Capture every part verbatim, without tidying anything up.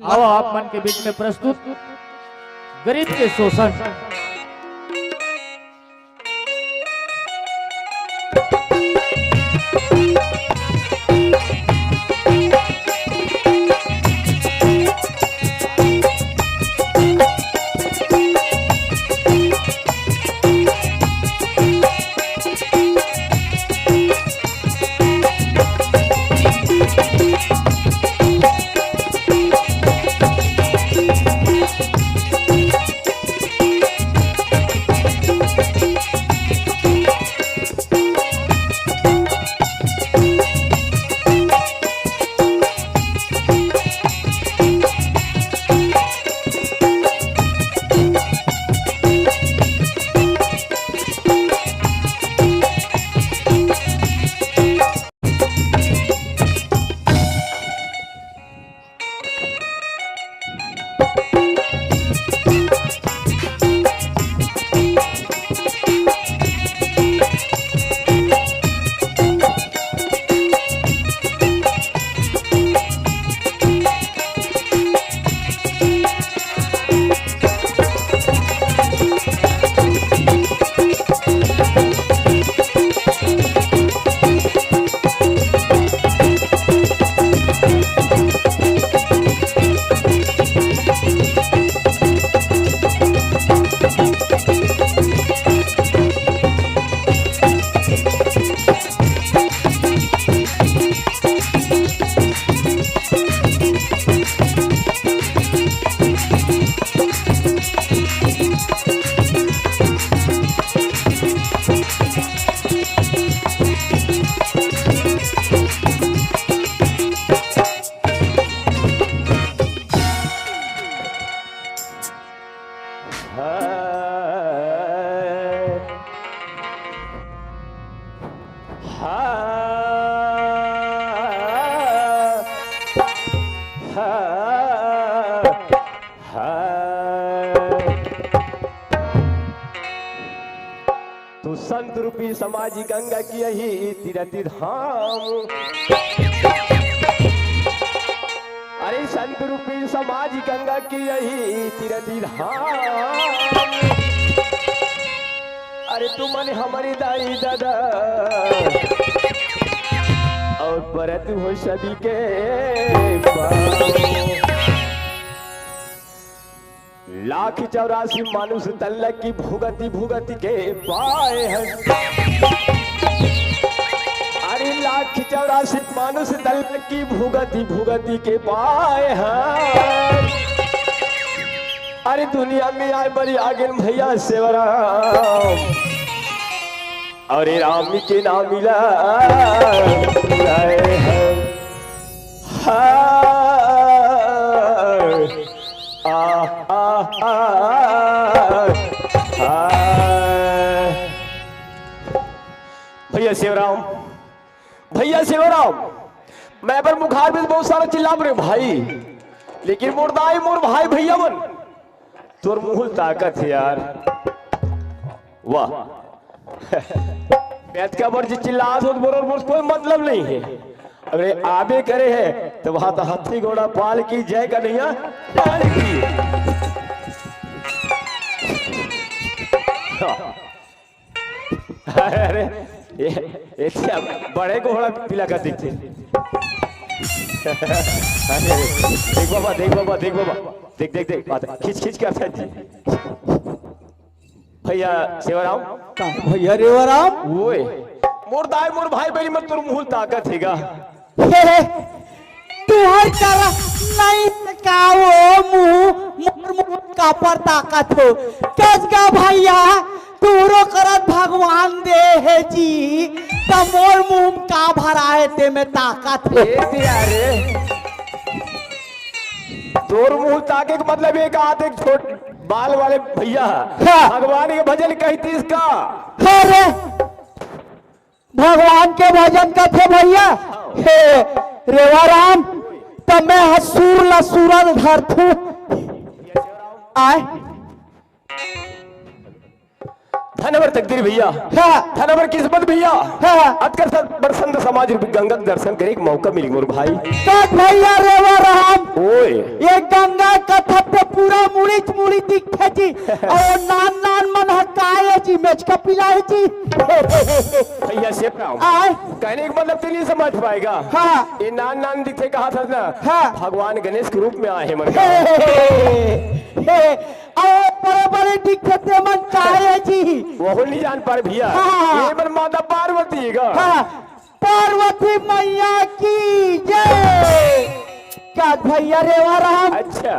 आओ आप मन के बीच में प्रस्तुत गरीब के शोषण। तू संत रूपी समाज गंगा की यही तीरथ धाम। अरे संत रूपी समाज गंगा की यही तीरथ धाम। अरे तुमन हमारी दाई दादा और परत हो सभी के पाँव। लाख चौरासी मानुष तन ल की भुगति भुगति के पाए हैं। अरे लाख चौरासी मानुष तन ल की भुगति भुगति के पाए हैं। अरे दुनिया में आए बड़ी आगे भैया सेवराम। अरे राम के नाम मिला बुलाए हैं। हाँ। आ, आ, आ, आ। भैया सेवराम, भैया सेवराम, मैं पर मुखार में बहुत सारा चिल्लाम रे भाई, लेकिन मोर दाई मोर भाई भैया मन तोर मुँह ताकत हे यार। वाह। बेत का बर जी चिल्लात होत बरोबर मोर कोई मतलब नहीं है। अरे आबे करे है तो वहां तो हाथी घोड़ा पाल की जय कन्हैया पाल की। अरे ये, ये क्या बड़े घोड़ा पीला कर देते। अरे देख बाबा, देख बाबा, देख बाबा, देख देख देख बात खींच खींच के फेंक दी। भैया सेवाराम। का भैया रेवाराम? ओए, मोर दाई मोर भाई बहिनी मन तोर मुँह ताकत हे गा। हे, तुहर कर नहीं का वो मुँह, मोर मुँह काबर ताकत हो। कस गा भैया, तोरो करत भगवान दे हे जी, त मोर मुँह का भराए ते में ताकत हे। ए दिया रे। तोर मुँह ताके के मतलब ये का, देख छोट बाल वाले भैया, हाँ। भगवान के भजन कहितिस का? अरे, भगवान के भजन कथे भैया। हे रेवाराम, त मैं ह सूर ला सूरज धरथू। आय। धन अबर तकदीर भैया। हाँ। धन अबर किस्मत भैया। हाँ। अतकर सब बड़ संत समाज रूपी गंगा के दर्शन करे के मौका मिली मोर भाई। कस भैया रेवाराम। ओए। ये गंगा कथा ते पूरा मुड़ीच मुड़ी दिखथे जी। अउ नान नान मन ह काय हे जी, मेचका पिला हे जी। भैया सेवराम, आय। कहने का मतलब तैं नहीं समझ पाएगा। हाँ। ये नान नान दिखथे कहा था ना। हाँ। भगवान गणेश के रूप में आए हे मन हे, का। हे, हे, हे। अउ बड़े बड़े दिखथे ते मन काय हे जी। वहू नहीं जान पाए भैया। हाँ। ये मन माता पार्वती का। हाँ। पार्वती मैया की जय। का भैया रेवा राम। अच्छा।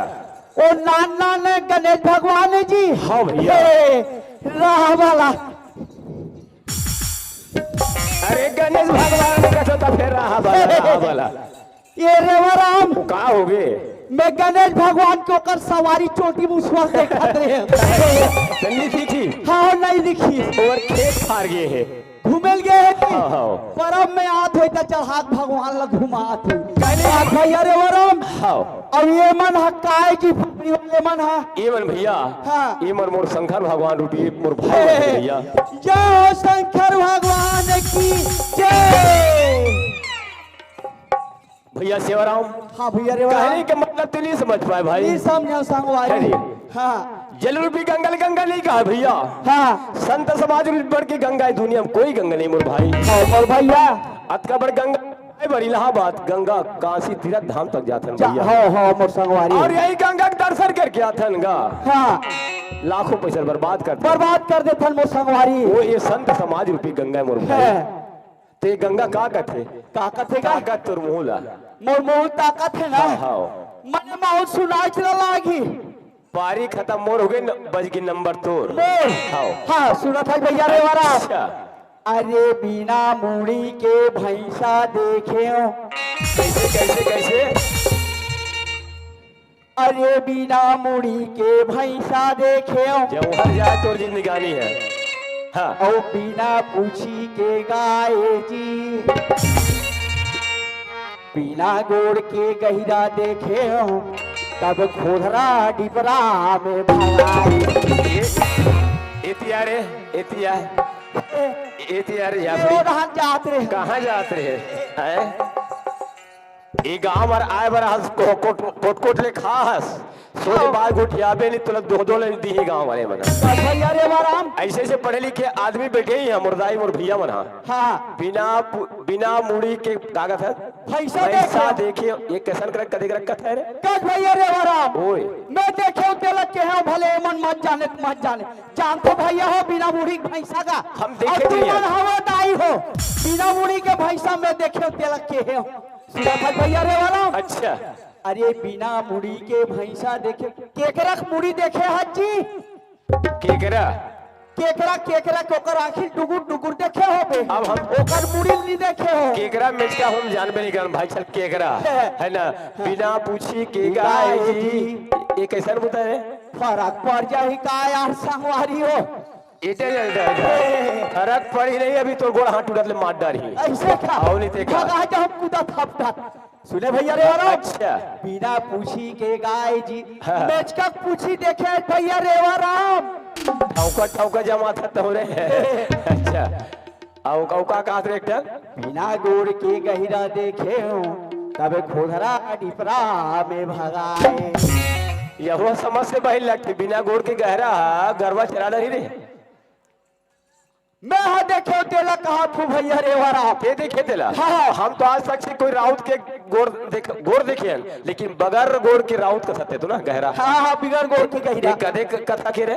ओ नान नान गणेश भगवान जी। हाँ भैया। हे, राह वाला। अरे गणेश भगवान का तो फिर राह वाला, राह वाला। ये रेवा राम। का हो गे? मैं गणेश भगवान के ओकर सवारी चोटी मुसवा देखत रहे। नहीं दिखी? हाँ, नहीं दिखी। और खेत फार गए हे। घूमे ल गए हे कि? हाँ, हाँ। परब में आत होई त चढ़ाक भगवान ला घुमात होई। कहने का भैया रेवा राम। हाँ। अउ ये मन ह काय जी, फकरी वाले मन ह? ये मन भैया। हाँ। ये मन मोर शंकर भगवान रूपी मोर भाई हे, हे, हे। भैया। जय हो शंकर भगवान की जय। भैया सेवाराम। हाँ भैया रेवा राम। कहने के मतलब तैं नहीं समझ पाए भाई। नहीं समझा संगवारी। अरे। हाँ। जल रूपी गंगा ल गंगा नहीं कहा भैया। हाँ। संत समाज रूपी बड़ के गंगा हे, दुनिया में कोई गंगा नहीं मोर भाई। हाँ, मोर भैया। अतका बड़ गंगा हे बर इलाहाबाद, गंगा काशी तीर्थ धाम तक जाथन जा, भैया। हाँ, हाँ, मोर संगवारी। अउ यही गंगा के दर्शन करके आथन गा। हाँ। लाखों पैसा बर्बाद कर देथन। बर्बाद कर देथन मोर संगवारी। ओ ये संत समाज रूपी गंगा हे मोर भाई। हाँ। ते गंगा का कथे? का कथे का? ताकत तोर मुंह ला। मोर मुंह ताकत हे ना? हाँ, हाँ। मने माहौल सुनाई चला लागी। पारी खतम मोर हो गे न, बज गे नंबर तोर। मोर? हाँ। हाँ, सुनत हे भैया रेवा राम। अच्छा। अरे बिना मुड़ी के भैंसा देखेंव। कैसे, कैसे, कैसे? अरे बिना मुड़ी के भैंसा देखेंव। जौहर जाए तोर जिंदगानी हे। हाँ। अउ बिना पूछी के गाय जी। बिना गोड़ के गहिरा देखेंव, तब खोधरा डिपरा में भगाए। ए, एतिया रे, एतिया। एतिया रे, या ये फिर ओढ़ान जात रहे। कहाँ जात रहे? हैं? ये गांव बर आए बर आज को-, कोट, कोट, कोट ले खा हस। सोझे हाँ। बाल गोठियाबे नहीं, तोला दो, दो ले दी ही गांव वाले मन। भैया रेवा राम। ऐसे, ऐसे पढ़े लिखे आदमी बैठे ही हे, मोर दाई, मोर भैया मन हा। हाँ। बिना पु-, बिना मुड़ी के ताकत हे। भैंसा भैंसा देखे। देखे, ये कैसन कर कदे कर कथा हे रे? कस भैया रेवा राम। ओए। मैं देखेंव तेला केहेंव भले, एमन मत जाने, मत जाने। जानथों भैया हो, बिना मुड़ी के भैंसा का। हम देखे अउ तुमन हवो दाई हो, बिना मुड़ी के भैंसा मैं देखेंव तेला केहेंव। सुनत हस भैया रेवा राम। अच्छा। अरे बिना मुड़ी के भैंसा देखे, केकरा के मुड़ी देखे हस जी? केकरा? केकरा, केकरा के ओकर आँखी डुगुर डुगुर देखे होबे। अब हम ओकर मुड़ी नहीं देखे हो। केकरा मेचका हम जानबे नहीं करन भाई, चल केकरा, हे। हे ना? बिना पूछी के गाय जी। ये कैसन बुता हे? फरक पड़ जाही का यार संगवारी हो। एटे जल जाए। फरक पड़ी नहीं, अभी तोर गोड़ हाथ टूटत ले मार डारही। ऐसे का? अउ नहीं ते का? भगा जा हम कूदा थपटा। सुने भैया रेवा राम। अच्छा। बिना पूछी के गाय जी। हाँ। मेचका पूछी देखे भैया रेवा राम। ठौका, ठौका जमा था तोरे। अच्छा। अउ का, का कहत रे एक ठन? बिना गोड़ के गहिरा देखेंव, तब खोधरा डिपरा में भगाए। यहो समझ से बहिर लगथे, बिना गोड़ के गहरा गरवा चरा नहीं रे। मैं हा देखेंव तेला कहत हूँ भैया रेवा राम। ते देखे तेला? हाँ। हम तो आज तक से कोई राउत के गोड़ देख, गोड़ देखे हन, लेकिन बगर गोड़ के राउत कथे तो ना गहरा। हाँ, हाँ, बिगर गोड़ के गहिरा। ये कदे क-, कथा के रे?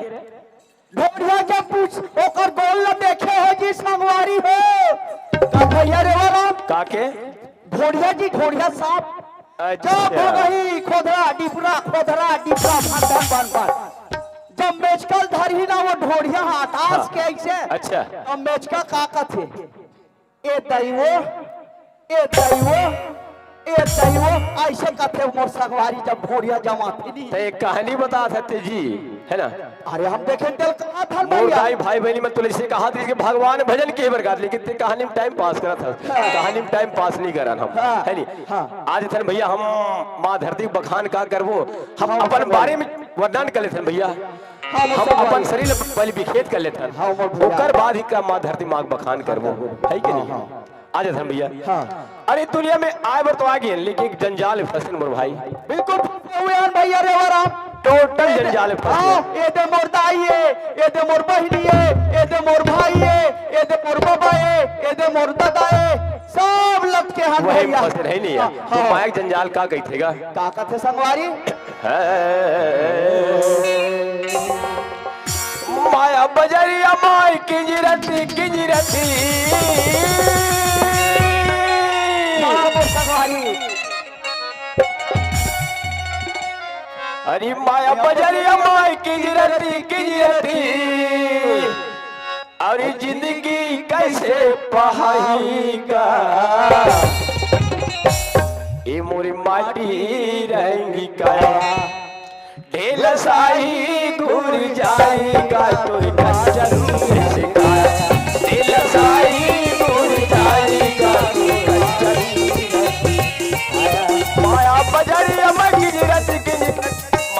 ढोढ़िया जब पूछ, ओकर गोड़ ला देखे हो जी संगवारी हो। का भैया रेवा राम? का के? ढोढ़िया जी, ढोढ़िया सांप। अच्छा। जब हो गई खोधरा डिपरा, खोधरा डिपरा, भन, भन, भन, भन। जब मेचका ल धरही ना वो ढोढ़िया हाथ आस हाँ। के ऐसे, अच्छा। तब मेचका का कथे? ए दइवो, ए दइवो, ए दइवो, ऐसे कथे मोर संगवारी जब ढोढ़िया जमाथे नी। ते एक कहानी बतात हस ते जी, हे ना? अरे हम देखेन तेला कहत हन मोर भैया। दाई भाई बहिनी मन तोला ऐसे कहत रहिस कि भगवान भजन के बर गात, लेकिन ते कहानी में टाइम पास करत हस। हाँ। कहानी में टाइम पास नहीं करन हम, हाँ। हे नी? हाँ। आज इथन भैया हम माँ धरती के बखान का करबो, हम हाँ, अपन हाँ। बारे में वर्णन कर लेथन भैया। हाँ, हम सब अपन भाई। शरीर ला पहले विखेत कर लेथन, हाँ, वो भैया। ओकर बाद ही का माँ धरती माँ के बखान करबो, हाँ, हे कि हाँ, नहीं? हाँ। आ जाथन भैया। हाँ। अरे दुनिया में आए बर तो आ गए, लेकिन एक जंजाल में फंसे मोर भाई। बिल्कुल फंसे हुए हैं भैया रेवाराम। टोटल जंजाल में फंसे। हाँ, ये दे मोर दाई है, ये दे मोर बहिनी है, ये दे मोर भाई है, ये दे मोर बाबा है, ये दे मोर दादा है, सब लटके हैं वही भैया। फंसे नहीं, नहीं है। हाँ, तो हाँ। माया के जंजाल का कहिथे गा? का कथे संगवारी? माया बजरिया माई किंजरती किंजरती। अरे माया बजरिया माई किंजरती किंजरती। अरे जिंदगी कैसे पहाई गा, ए मोरी माटी रहेंगी का। ढेलसाही घुर जाही गा तोर कंचन से काया। ढेलसाही घुर जाही गा तोर कंचन से काया। माया बजरिया में गिजरत गिजरत,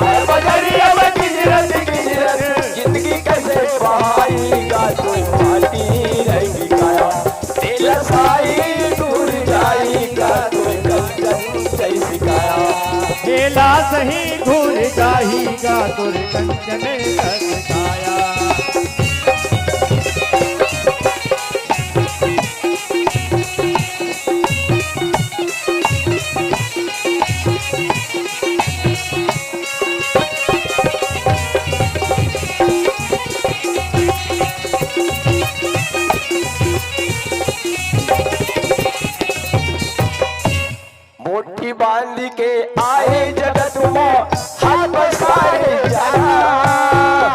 माया बजरिया में गिजरत गिजरत, जिंदगी कैसे पहाई गा तोर माटी रहेंगी काया। ढेलसाही घुर जाही गा तोर कंचन जैसी काया। ढेलसाही घुर जाही गा तोर कंचन जैसी काया। मुट्ठी बांध के आए जगत में हाथ पसारे जाना।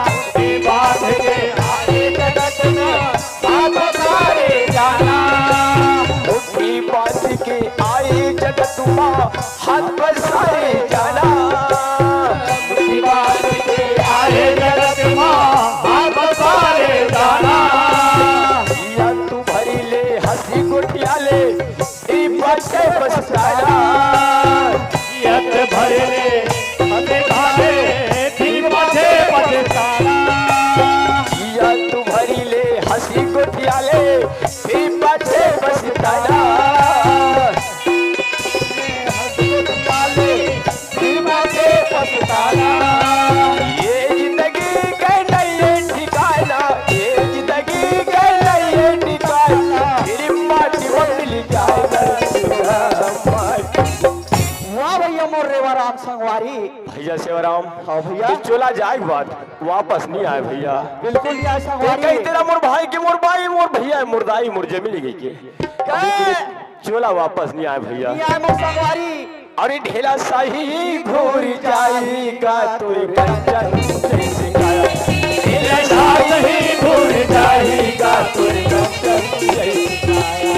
मुट्ठी बांध के आए जगत में हाथ पसारे जाना। मुट्ठी बांध के आए जगत में हाथ पसारे जाना। मुट्ठी बांध के आए जगत में हाथ पसारे जाना। या तू भरी ले हंसी गोटिया ले, ई बचे पछताना। यत भरले हंसी गोटिया ले, फिर बचे पछताना। यत भरले हंसी गोटिया ले, फिर बचे पछताना। हंसी गोटिया ले, फिर बचे पछताना। ये जिंदगी के नहीं है ठिकाना, ये जिंदगी के नहीं है ठिकाना। फिर माटी में मिल जाए। वाह भैया मोर रेवाराम संगवारी। भैया सेवाराम। हाँ भैया। ये चोला जाए के बाद वापस नहीं आए भैया। बिल्कुल नहीं आए संगवारी। कही तेरा मोर भाई के मोर बाई मोर भैया मोर दाई मोर जमीन गई के। कहे चोला वापस नहीं आए भैया। नहीं आए मोर संगवारी। अरे ढेलसाही घुर जाही गा तोर कंचन जैसी काया। ढेलसाही घुर जाही गा तोर कंचन जैसी काया।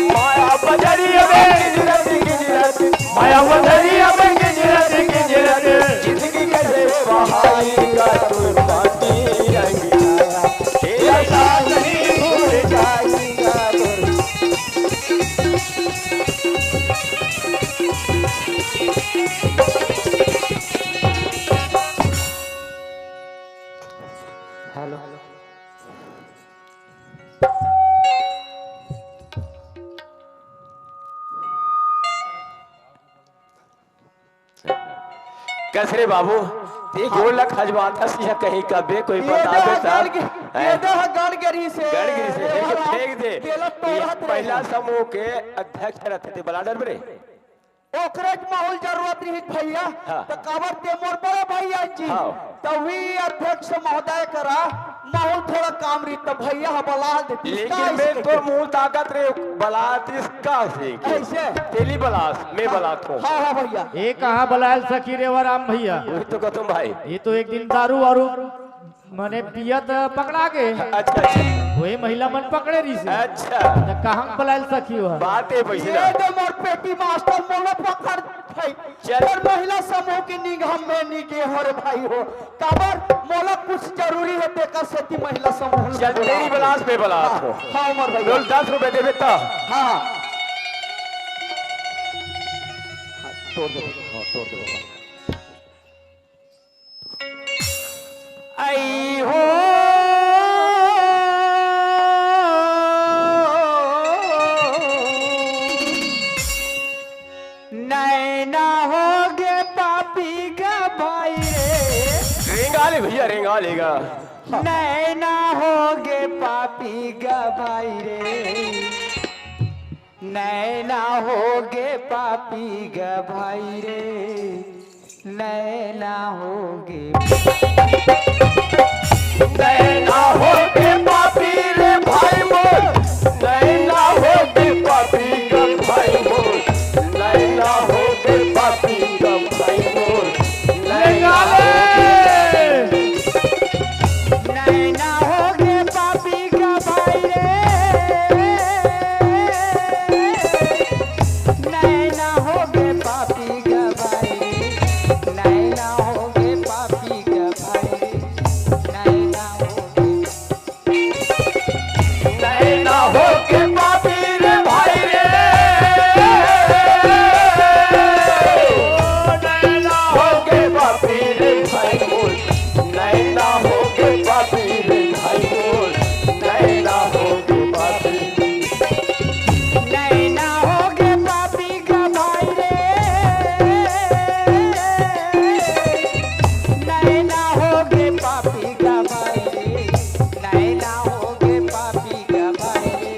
माया बजरिया में गिजरत गिजरत, माया बजरिया में गिजरत गिजरत, जिंदगी कैसे बहाई गा तोर माटी रहेंगी काया। ढेलसाही घुर जाही गा तोर। हेलो। कस रे बाबू, ते गोड़ ला खजवात हस, यह कहीं कबे कोई ये बतावे देह तब। गण के, हैं? ये देह गण के रही से। गण के रही से, ये फेंक दे। केला तोड़त रहे। पहला समूह के अध्यक्ष रहते थे, बला डर रे। ओकरे के माहौल जरूरत रही भैया, हाँ। त काबर ते मोर बड़े भैया जी, हाँ। त वी अध्यक्ष महोदय करा माहौल थोड़ा काम रही, त भैया ह बला देती। लेकिन मैं तो मूल ताकत रे बलात इसका से। ऐसे? तेली बलास, मैं बलात हूँ। हाँ, हाँ भैया। ये कहाँ बलायल सखी रेवाराम भैया? वही तो गौतम भाई। ये तो एक दिन दारू वारू मने पियत पकड़ा गे। अच्छा, अच्छा। वही महिला मन पकड़े रहिसे। अच्छा। त कहाँ बलायल सखी हो? बात है पैसे ये ना। तो मोर पेटी मास्टर मोला पकड़ भाई। चल। पर महिला समूह के निगम में नी गे हो रे भाई हो। काबर मोला कुछ जरूरी है, तेकर सेती महिला समूह में चल, तेरी बलास में बलास हो। हाँ, हाँ, मोर भैया। बोल, दस रुपए देबे त। हाँ, हाँ। हाँ, तोड़ दे, हाँ, तोड़ दे। आई हो, नैना होगे पापी ग भाई रे। रेंगा ले भैया, रेंगा लेगा। नैना होगे पापी ग भाई रे, नैना होगे पापी ग भाई रे, नैना होगे। नैना होगे पापी रे भाई मोर, नैना होगे पापी ग भाई मोर, नैना होगे पापी ग भाई मोर, नैना होगे। नैना होगे पापी ग भाई रे, नैना होगे पापी ग भाई रे, नैना होगे पापी ग भाई रे, नैना होगे। नैना होगे पापी रे भाई रे, नैना होगे पापी रे भाई मोर, नैना होगे पापी रे भाई मोर, नैना होगे पापी। नैना होगे पापी ग भाई रे, नैना होगे पापी ग भाई रे, नैना होगे पापी ग भाई रे,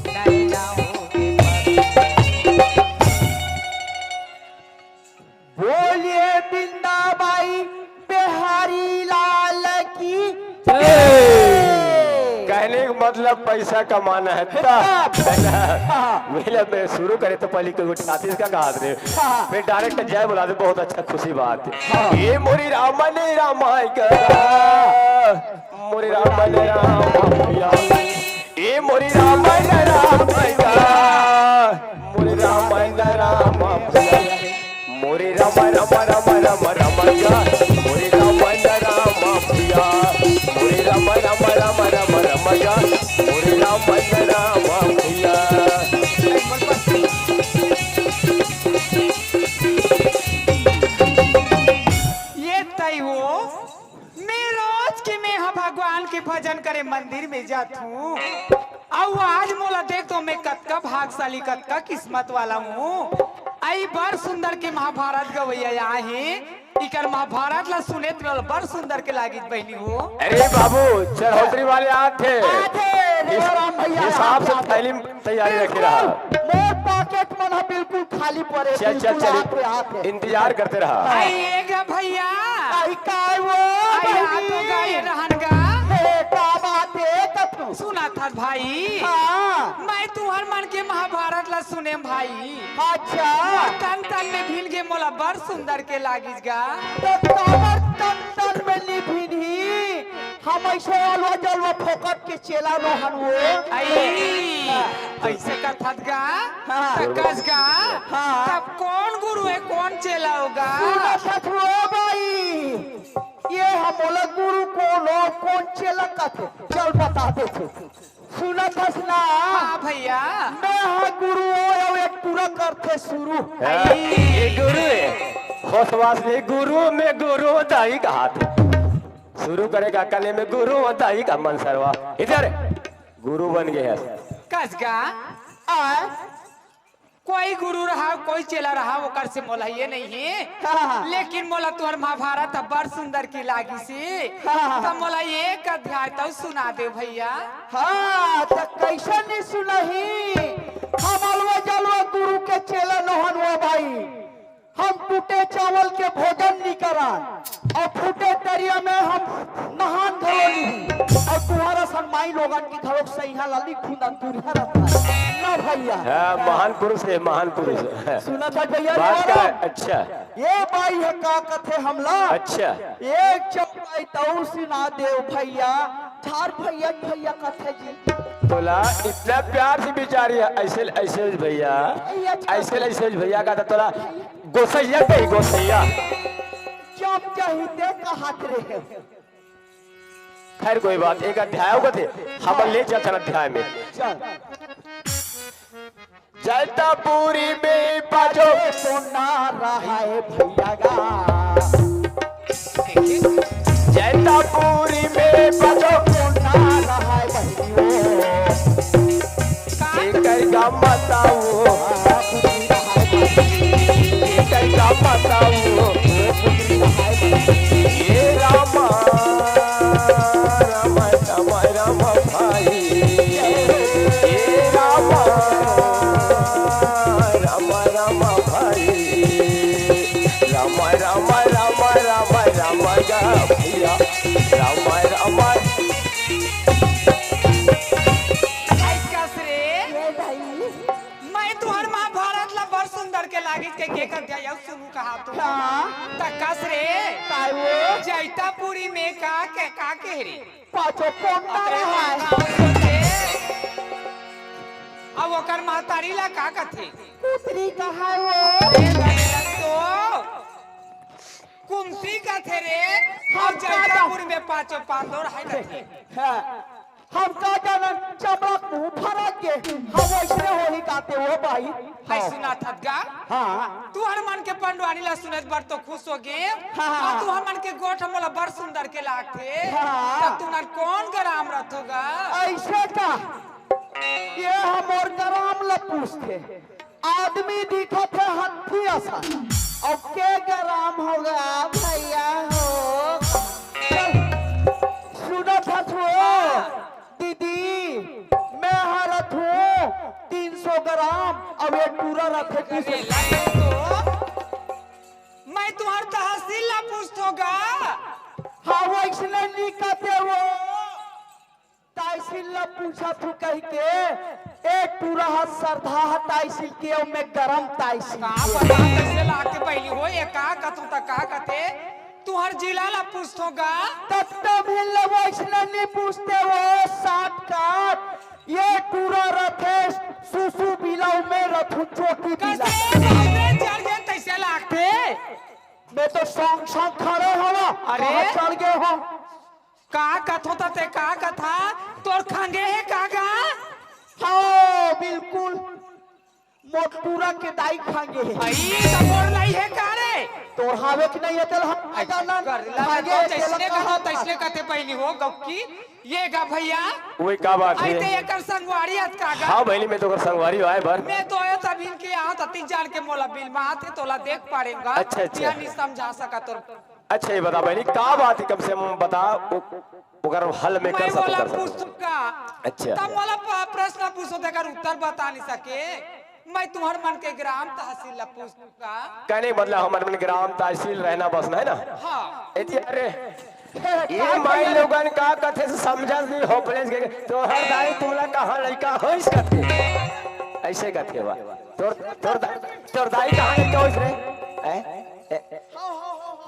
नैना होगे पापी। बोलिए बिंदा बाई बिहारी लाल की जय। कहने का मतलब पैसा कमाना है तब। तब। है ना? हाँ। मेला में शुरू करे तो पहले कोई उठाती इसका कहा थे। हाँ। फिर डायरेक्ट जय बुला दे, बहुत अच्छा, खुशी बात है। हाँ। ये मोरी रामा ने रामाय का। मोरे राम ने राम भैया, ए मोरे राम ने राम भैया, मोरे राम ने राम भैया, मोरे राम राम राम राम राम जा, मोरे राम ने राम भैया, मोरे राम राम राम राम राम जा, मोरे राम ने राम भैया। ये तय हो। मैं रोज के मैं ह भगवान के भजन करे मंदिर में जात हूँ, अउ आज मोला देख तो मैं कतका भागशाली, कतका किस्मत वाला हूँ। आई बड़ सुंदर के महाभारत गवैया आए हे, इकर महाभारत ला सुने त मोला बड़ सुंदर के लागिस बहिनी हो। अरे बाबू, चढ़ौतरी वाले आत हे। आत हे, देवराम भैया, हिसाब से आत हे। थैली तैयारी रखे रहा। बिल्कुल, मोर पॉकेट मन ह बिल्कुल खाली पड़े, चल, चल, बिल्कुल चल। आत हे, आत हे। इंतजार करते रहा। हाँ। आइएगा भैया। आई काय वो आई आ तो बहिनी? गए रहन गा। हे, का बात हे कथू? सुना था भाई। हाँ। मैं तुहर मन के महाभारत ला सुने भाई। अच्छा। मोर तन तन में भिन गे, मोला बड़ सुंदर के लागिस गा। तो काबर तन तन में नी भिनही? हम ऐसे अलवा जलवा फोकट के चेला नोहन वो। आई, ऐसे कथत गा, हाँ। तकस गा, हाँ। तब कौन गुरु हे, कौन चेला होगा? सुनत हस वो बाई, ये हमोला गुरु कोनो, कौन चेला कथे? चल बता देथे। सुनत हस ना? हाँ भैया। मैं हा गुरु ओ, अउ एक टूरा करथे शुरू। हाँ, ये गुरु हे। होसवास में गुरु, में गुरु दाई कहाथे। शुरू करे का कले में गुरु दाई का मन सरवा। इधर गुरु बन गए हैं। कस गा? आय? कोई गुरु रहा, कोई चेला रहा, ओकर से मोला ये नहीं हे। हाँ। लेकिन मोला तुहर महाभारत ह बड़ सुंदर के लागिस हे। हाँ। त मोला एक अध्याय तउ सुना दे भैया। हाँ, त कैसे नहीं सुनाही? हम अलवा जलवा गुरु के चेला नोहन वो भाई। हम टूटे चावल के भोजन नी करन, अउ फूटे तरिया में हम नहान घलो नहीं। अउ तुहर असन माई लोगन की घलो सैहा लाली खुंदन दूरिहा रहता है ना भैया। हाँ, महान पुरुष हे, महान पुरुष। सुनत हस भैया, बात का, अच्छा। ये बाई ह का कथे हमला? अच्छा। एक चौपाई तऊ सुना देव भैया, थार भैया भैया कथे जी। तोला इतना प्यार से बिचारी हे, ऐसे, ऐसे भैया, भैया जी। ऐसे, ऐसे भैया का त तोला गोसैया कही, गोसैया। जब जही ते कहत रहे। खैर कोई बात, एक अध्याय होगा थे, हम ले चल चल अध्याय में। चल। जैतापुरी में बाजो। तो ना रहा है भैया गा। जैता पूरी में बजो कोना रहाय बहिनी हो। का? एकर का बताओ? आ, पूरी रहाय बहिनी। एकर का बताओ? पूरी रहाय बहिनी। हे रामा, रामा, रामा, रामा भाई। हे रामा, रामा, रामा भाई। रामा, रामा, रामा, रामा, रामा गा भैया। रामा, रामा। आई कस रे? ये भाई। मैं तुहर महाभारत ला बड़ सुंदर के लागिस के, के कर दिया, यौ सुनू कहा तू। हाँ। त कस रे? काय वो? जैतापुरी में का, के, का के रे? पाछो कोंडा अरे रहा है। माँ, गाँव को दे। अब ओकर महतारी ला का कथे? कुतरी कहाय वो। ए, गलत तो। कुमती कथे रे। हम और का जैतापुर में पाँचों पांदोर है कथे। हाँ। हम का जानन, चमड़ा मुंह फरक के। हम वैसने होही काते हो भाई। है हाँ। सुना थत गा? हाँ। तुहर मन के पंडवानी ला सुनत बर तो खुश हो गे। हाँ। और तुहर मन के गोठ मोला बड़ सुंदर के लागथे। हाँ। त तुहर कौन गराम रथो गा? ऐसे का? ये हमर गराम ला पूछथे। आदमी दिखत हे हत्ती असन। अउ के गराम होगा भैया हो? चल, सुनत हस वो? दीदी, मैं हरत हूँ तीन सौ ग्राम, अब ये टूरा रथे तीस। अरे, लाइन तो। मैं तुहर तहसील ला पूछथों गा। हाँ, वैसने नहीं कहते वो। तहसील ला पूछत हूँ कहि के, ए टूरा ह सरधा ह तहसील के, अउ मैं गरम तहसील का के। पता कैसे लाके बहिनी हो, ये का कथों त का कथे, तुहर जिला ला पूछथों गा। तब तो भी ले वैसने नहीं पूछते वो, साठ काट, ये टूरा रथे, सुसु बिलाऊ में रथू चोटी बिला। कैसे बाबरे चढ़ गए, कैसे लागथे? मैं तो सॉन्ग सॉन्ग खड़े हवा, अरे? कहाँ चढ़ गए हो? का कथों त ते का कथा? तोर खंगे हे का गा? हाँ, बिल्कुल। मोटपुरा के दाई खंगे हे। आई, त मोर नहीं हे का रे? तोर हावे कि नहीं हे, तेल हम अच्छा, जानन। कर ला, खंगे तो हे, तेल जैसने कहा कहा, तैसने कहते बहिनी हो, गौकी। ये गा भैया। ओए, का बात आई हे? ते एकर संगवारी अत का गा? हाँ बहिनी, मैं तो ओकर संगवारी आय बर। मैं तो आयो तभिन के यहाँ ततिक जान के मोला बिल मात हे, तोला देख पारेंगा। अच्छा, अच्छा। या नहीं समझा सका तोर अच्छा, ये बता बहिनी, का बात हे, कम से कम बता, ओ-, ओकर हल में कर मैं सकूं, बोला कर सकूं। पूछूंगा। अच्छा। तब बोला प-, प्रश्न पूछो, तेकर उत्तर बता नहीं सके। मैं तुहर मन के ग्राम तहसील ला पूछूंगा। कहने का मतलब हमर मन ग्राम तहसील रहना बसना है ना? हाँ। ए जी, अरे, ये माई लोगन का कथे से समझा नहीं हो, प्लेस के, तोहर दाई तुमला कहाँ लइका होइस कथे? ऐसे कथे बा। तोर, तोर दा-, तोर दाई कहाँ लइका होइस रे? हैं? ए, ए,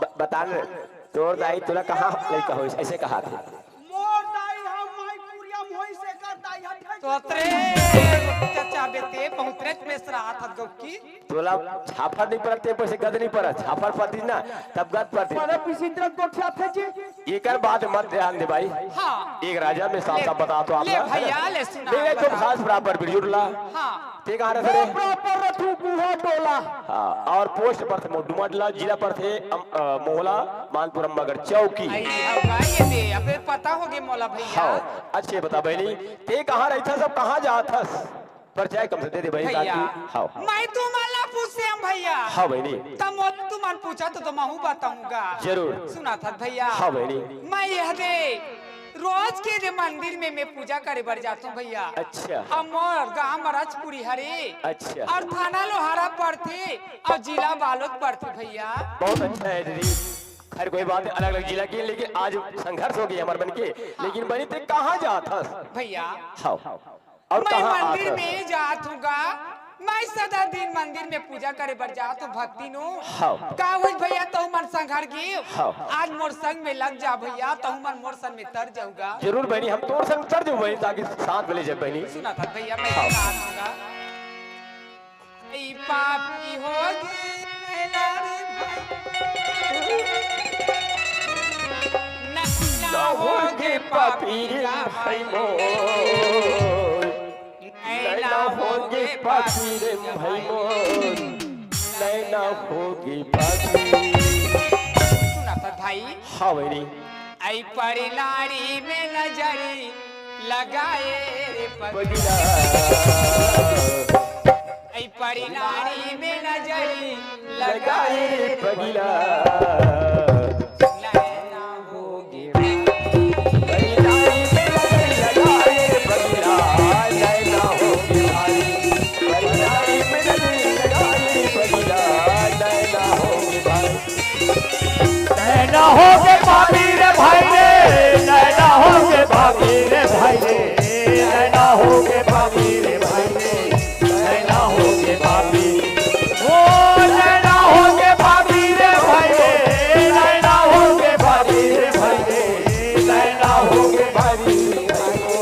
ब-, बता न रे, तोर दाई तोला कहाँ लइका होइस, ऐसे कहा थे। मोर दाई हम माई पुरिया में होइस, एकर दाई हम तो अतरे, चाचा बेटे, बहुत रेत में सरा हाथ गौकी। तोला छाफर नहीं पड़त, ते पैसे गद नहीं पड़त, छाफर पड़ती ना, तब गद पड़ती। पर पीछे तरफ गोठिया थे जी। एकर बात मत ध्यान दे भाई। हाँ। एक राजा में साफ ले, साफ बता तो आप ले ना, है ना? भैया, ले सुना, नहीं, नहीं, तुम बता। खास बराबर वीडियो ला। हाँ। ते कहाँ रहते रे? मैं प्रॉपर रथू बूढ़ा टोला। हाँ, और पोस्ट पर थे डुमडला, जिला पर थे अम-, अ, मोहला, मानपुर अम्बागढ़ चौकी। आई, अब भाई ये दे, अबे पता हो गए मोला भैया। हाँ, अच्छे बता बहनी, ते कहाँ रहता, सब कहाँ जात हस? परिचय कम से दे दे भाई, भैया, ताकि, हाँ। मैं तुमन ला पूछे हम भैया। हाँ बहनी। तब मोला तुमन पूछा तो, तो महू बताऊंगा। जरूर। सुना था भैया। हाँ बहनी। मैं यह दे रोज के दे मंदिर में मैं पूजा करे बर जाथों भैया। अच्छा। अउ मोर गांव राजपुरी हरे। अच्छा। अउ थाना लोहारा पड़थे अउ जिला बालोद पड़थे भैया। बहुत अच्छा है दीदी। खैर कोई बात नहीं, अलग-अलग जिला की, लेकिन आज संघर्ष हो गई हमारे मन के। हाँ। लेकिन बनी ते कहाँ जात हस? भैया। हाँ। अउ मैं कहाँ मंदिर आत हस? में जात हूँ गा। मैं सदा दिन मंदिर में पूजा करे बर जात हूँ भक्ति नो। हाँ। का होइस भैया, तहु मन संघर गे? हाँ। आज मोर संग में लग जा भैया, तहु मन मोर संग में तर जाहू गा। जरूर बहनी, हम तोर संग तर जाहू बहनी, ताकि साथ में ले जाए बहनी। सुना था भैया, मैं हाँ। कहा था गा। ई पापी हो गए ना रे भाई। ना, ना हो गए पापी रे भाई मोर। नैना होगे पापी रे भाई मोर, नैना होगे पापी। सुना था भाई। हाँ बहनी। ऐ परी नारी में नजरी लगाए रे पगला। ऐ परी नारी में नजरी लगाए रे पगला। नैना होगे भारी। परी नारी में नजरी लगाए रे पगला। नैना होगे भारी। परी नारी में नजरी लगाए रे पगला। नैना होगे भारी। नैना होगे पापी रे भाई रे, नैना होगे पापी रे भाई रे, नैना होगे पापी रे भाई रे, नैना होगे पापी। ओ नैना होगे पापी रे भाई रे, नैना होगे पापी रे भाई रे, नैना होगे पापी रे भाई रे,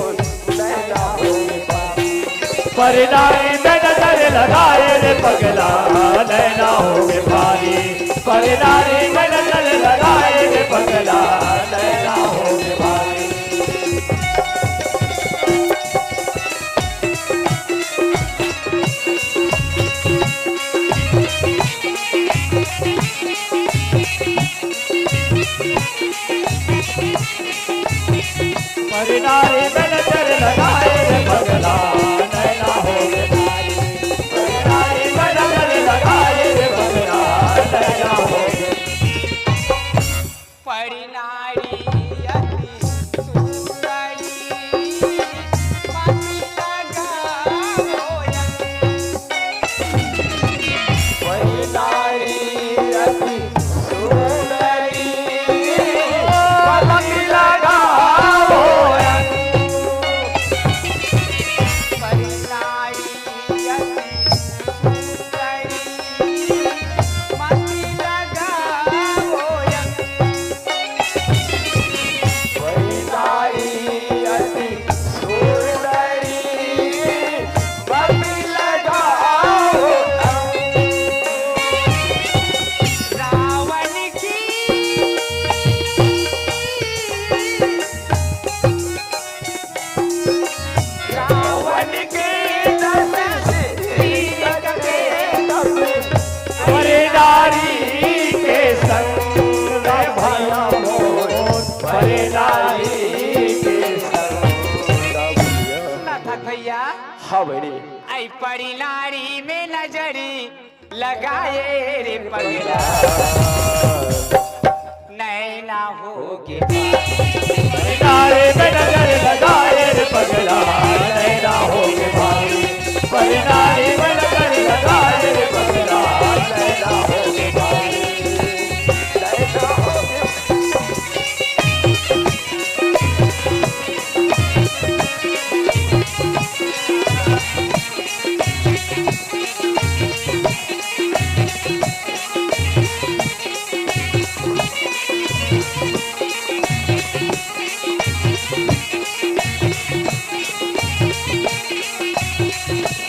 नैना होगे पापी। परी नारी में नजर लगाए रे पगला, नैना होगे भारी। परी नारी में नजर लगाए रे पगला, नैना होगे भारी। परी नारी में नजर लगाए रे पगला, नैना होगे भारी। परी नारी में नजर लगाए रे पगला, नैना होगे। परी नारी अति सुंदरी, मति लगाओ। परी नारी अति सुंदरी, मति लगाओ। परी नारी अति सुंदरी, मति लगाओ। परी नारी अति सुंदरी, मति लगाओ। रावण की, रावण के दस सींग के तप, परी नारी के संग भया मोर, परी नारी के संग। सुना था भैया? हाँ बहिनी। ऐ परी नारी में नजरी लगाए रे पगला, नैना होगे। परी नारी में नजर लगाए रे पगला, नैना होगे भारी। परी नारी में नजर लगाए रे पगला, नैना होगे भारी। नैना होगे।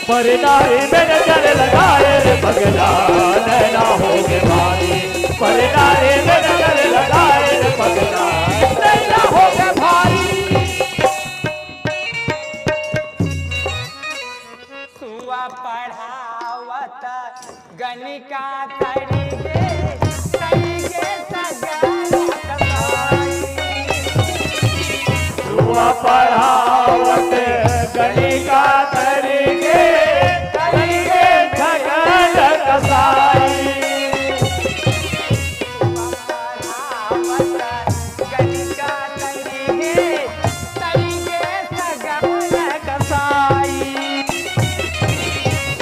परी नारी में नजर लगाए रे पगला, नैना होगे भारी। परी नारी में नजर लगाए रे पगला, नैना होगे भारी। सुआ पढ़ावत गणिका तरी गे, तरी गे सगन कसाई। सुआ पढ़ावत गणिका तरी गे, तरी गे सगन कसाई। सुआ पढ़ावत गणिका तरी गे, तरी गे सगन कसाई।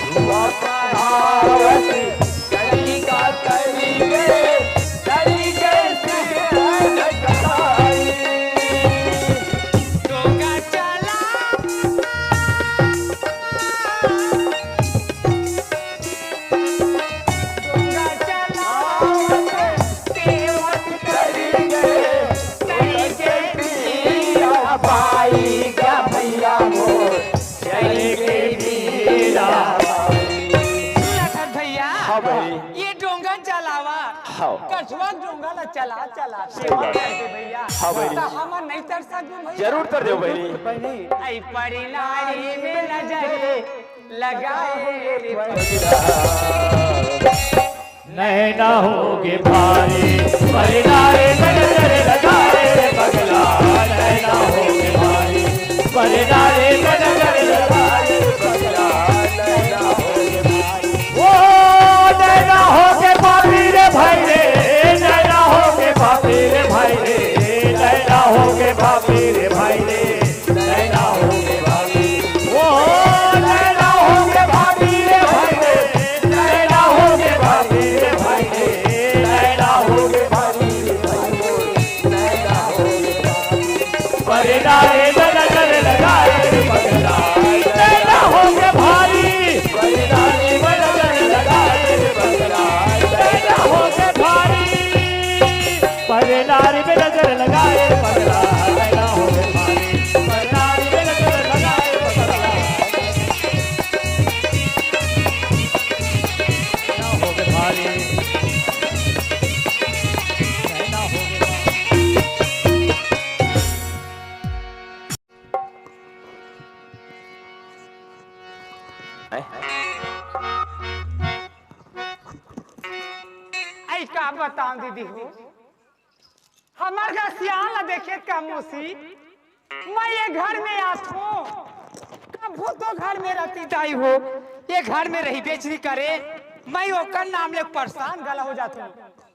सुआ पढ़ावत गणिका तरी गे, तरी गे सगन कसाई। डोंगा चला, डोंगा चलावत सेवक तरी गे, तरी गे पिया पाई गा भैया मोर, तरी गे पिया पाई। सुना था भैया? हाँ भाई। ये डोंगा चलावा, हाँ। कछुआ डोंगा ला चला, चला, सही बात। करके भैया। हाँ भाई। तो हम नहीं तर सकबो भैया। जरूर तर देबो बहिनी। बहिनी। ऐ परी नारी में नजर लगाए रे पगला। नैना होगे भारी, परी नारी में नजर लगाए रे पगला। अरे नारे में नजर लगाए पगला, नैना हो गे भारी। ओ नैना हो गे भारी रे भाई रे, नैना हो गे भारी रे भाई रे, नैना हो गे भारी रे भाई रे, नैना हो गे भारी। ओ नैना हो गे भारी रे भाई रे, नैना हो गे भारी रे भाई रे, नैना हो गे भारी रे भाई रे, नैना हो गे भारी। परदा रे में नजर लगाए रे पगला, नैना हो गे भारी। परदा रे में नजर लगाए रे पगला, नैना हो गे भारी। परदा रे में नजर लगाए रे पगला, नैना हो गे भारी। परदा रे में नजर लगाए रे पगला, नैना हो गे भारी। नैना हो गे भारी। ऐ का बताऊं दीदी हो, हमर घर सियान ला देखे का मौसी, मैं ये घर में आथों, कभू तो घर में रहती दाई हो, ये घर में रही बेचरी करे, मैं ओकर नाम ले परेशान घला हो जाथों।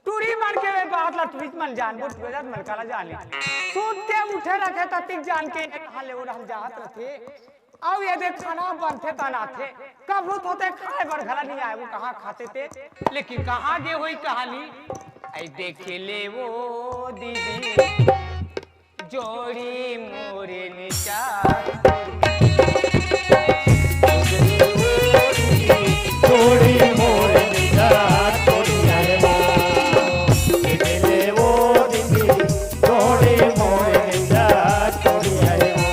टूरी मन के वे बात ला टूरी मन जान, वो टूरी मन काला जाने। सूत के उठे रखे ततिक जान के, कहाँ ले वो रहल जात रथे। अउ ये देख खाना बनथे तनाथे, कभू तो ते खाए बर घला नहीं आए, वो कहाँ खाते ते, लेकिन कहाँ गे होई कहानी। आई देखे ले वो दीदी, जोड़ी मोरे निचार। जोड़ी मोरे निचार, जोड़ी अरे वाह। देखे ले वो दीदी, जोड़ी मोरे निचार, जोड़ी अरे वाह।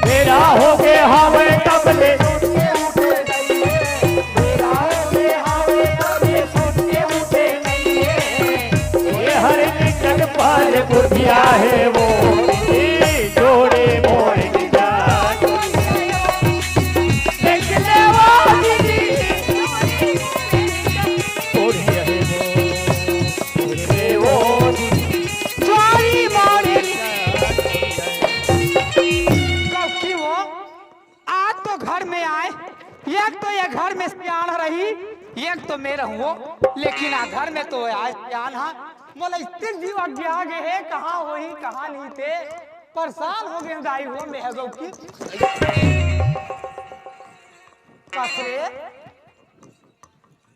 बेरा हो गे हवय तब ले, बेरा हो गे हवय तब ले, सुन के उठे नइये। ये हर निकट पाल बुधिया हे वो, ए जोड़े मोर गिजा। देख ले वो दीदी, बुधिया हे वो, देख ले वो दीदी। चोरी मोरी। कब की वो? आज तो घर में आए, एक तो ये घर में सियान रही, एक तो मैं रहूं, लेकिन आ घर में तो आज सियान हा। मोला इतनी जीव अज्ञा गे हे, कहाँ होही, कहाँ नहीं थे, परेशान हो गए दाई हो, मैं हो की। कस रे?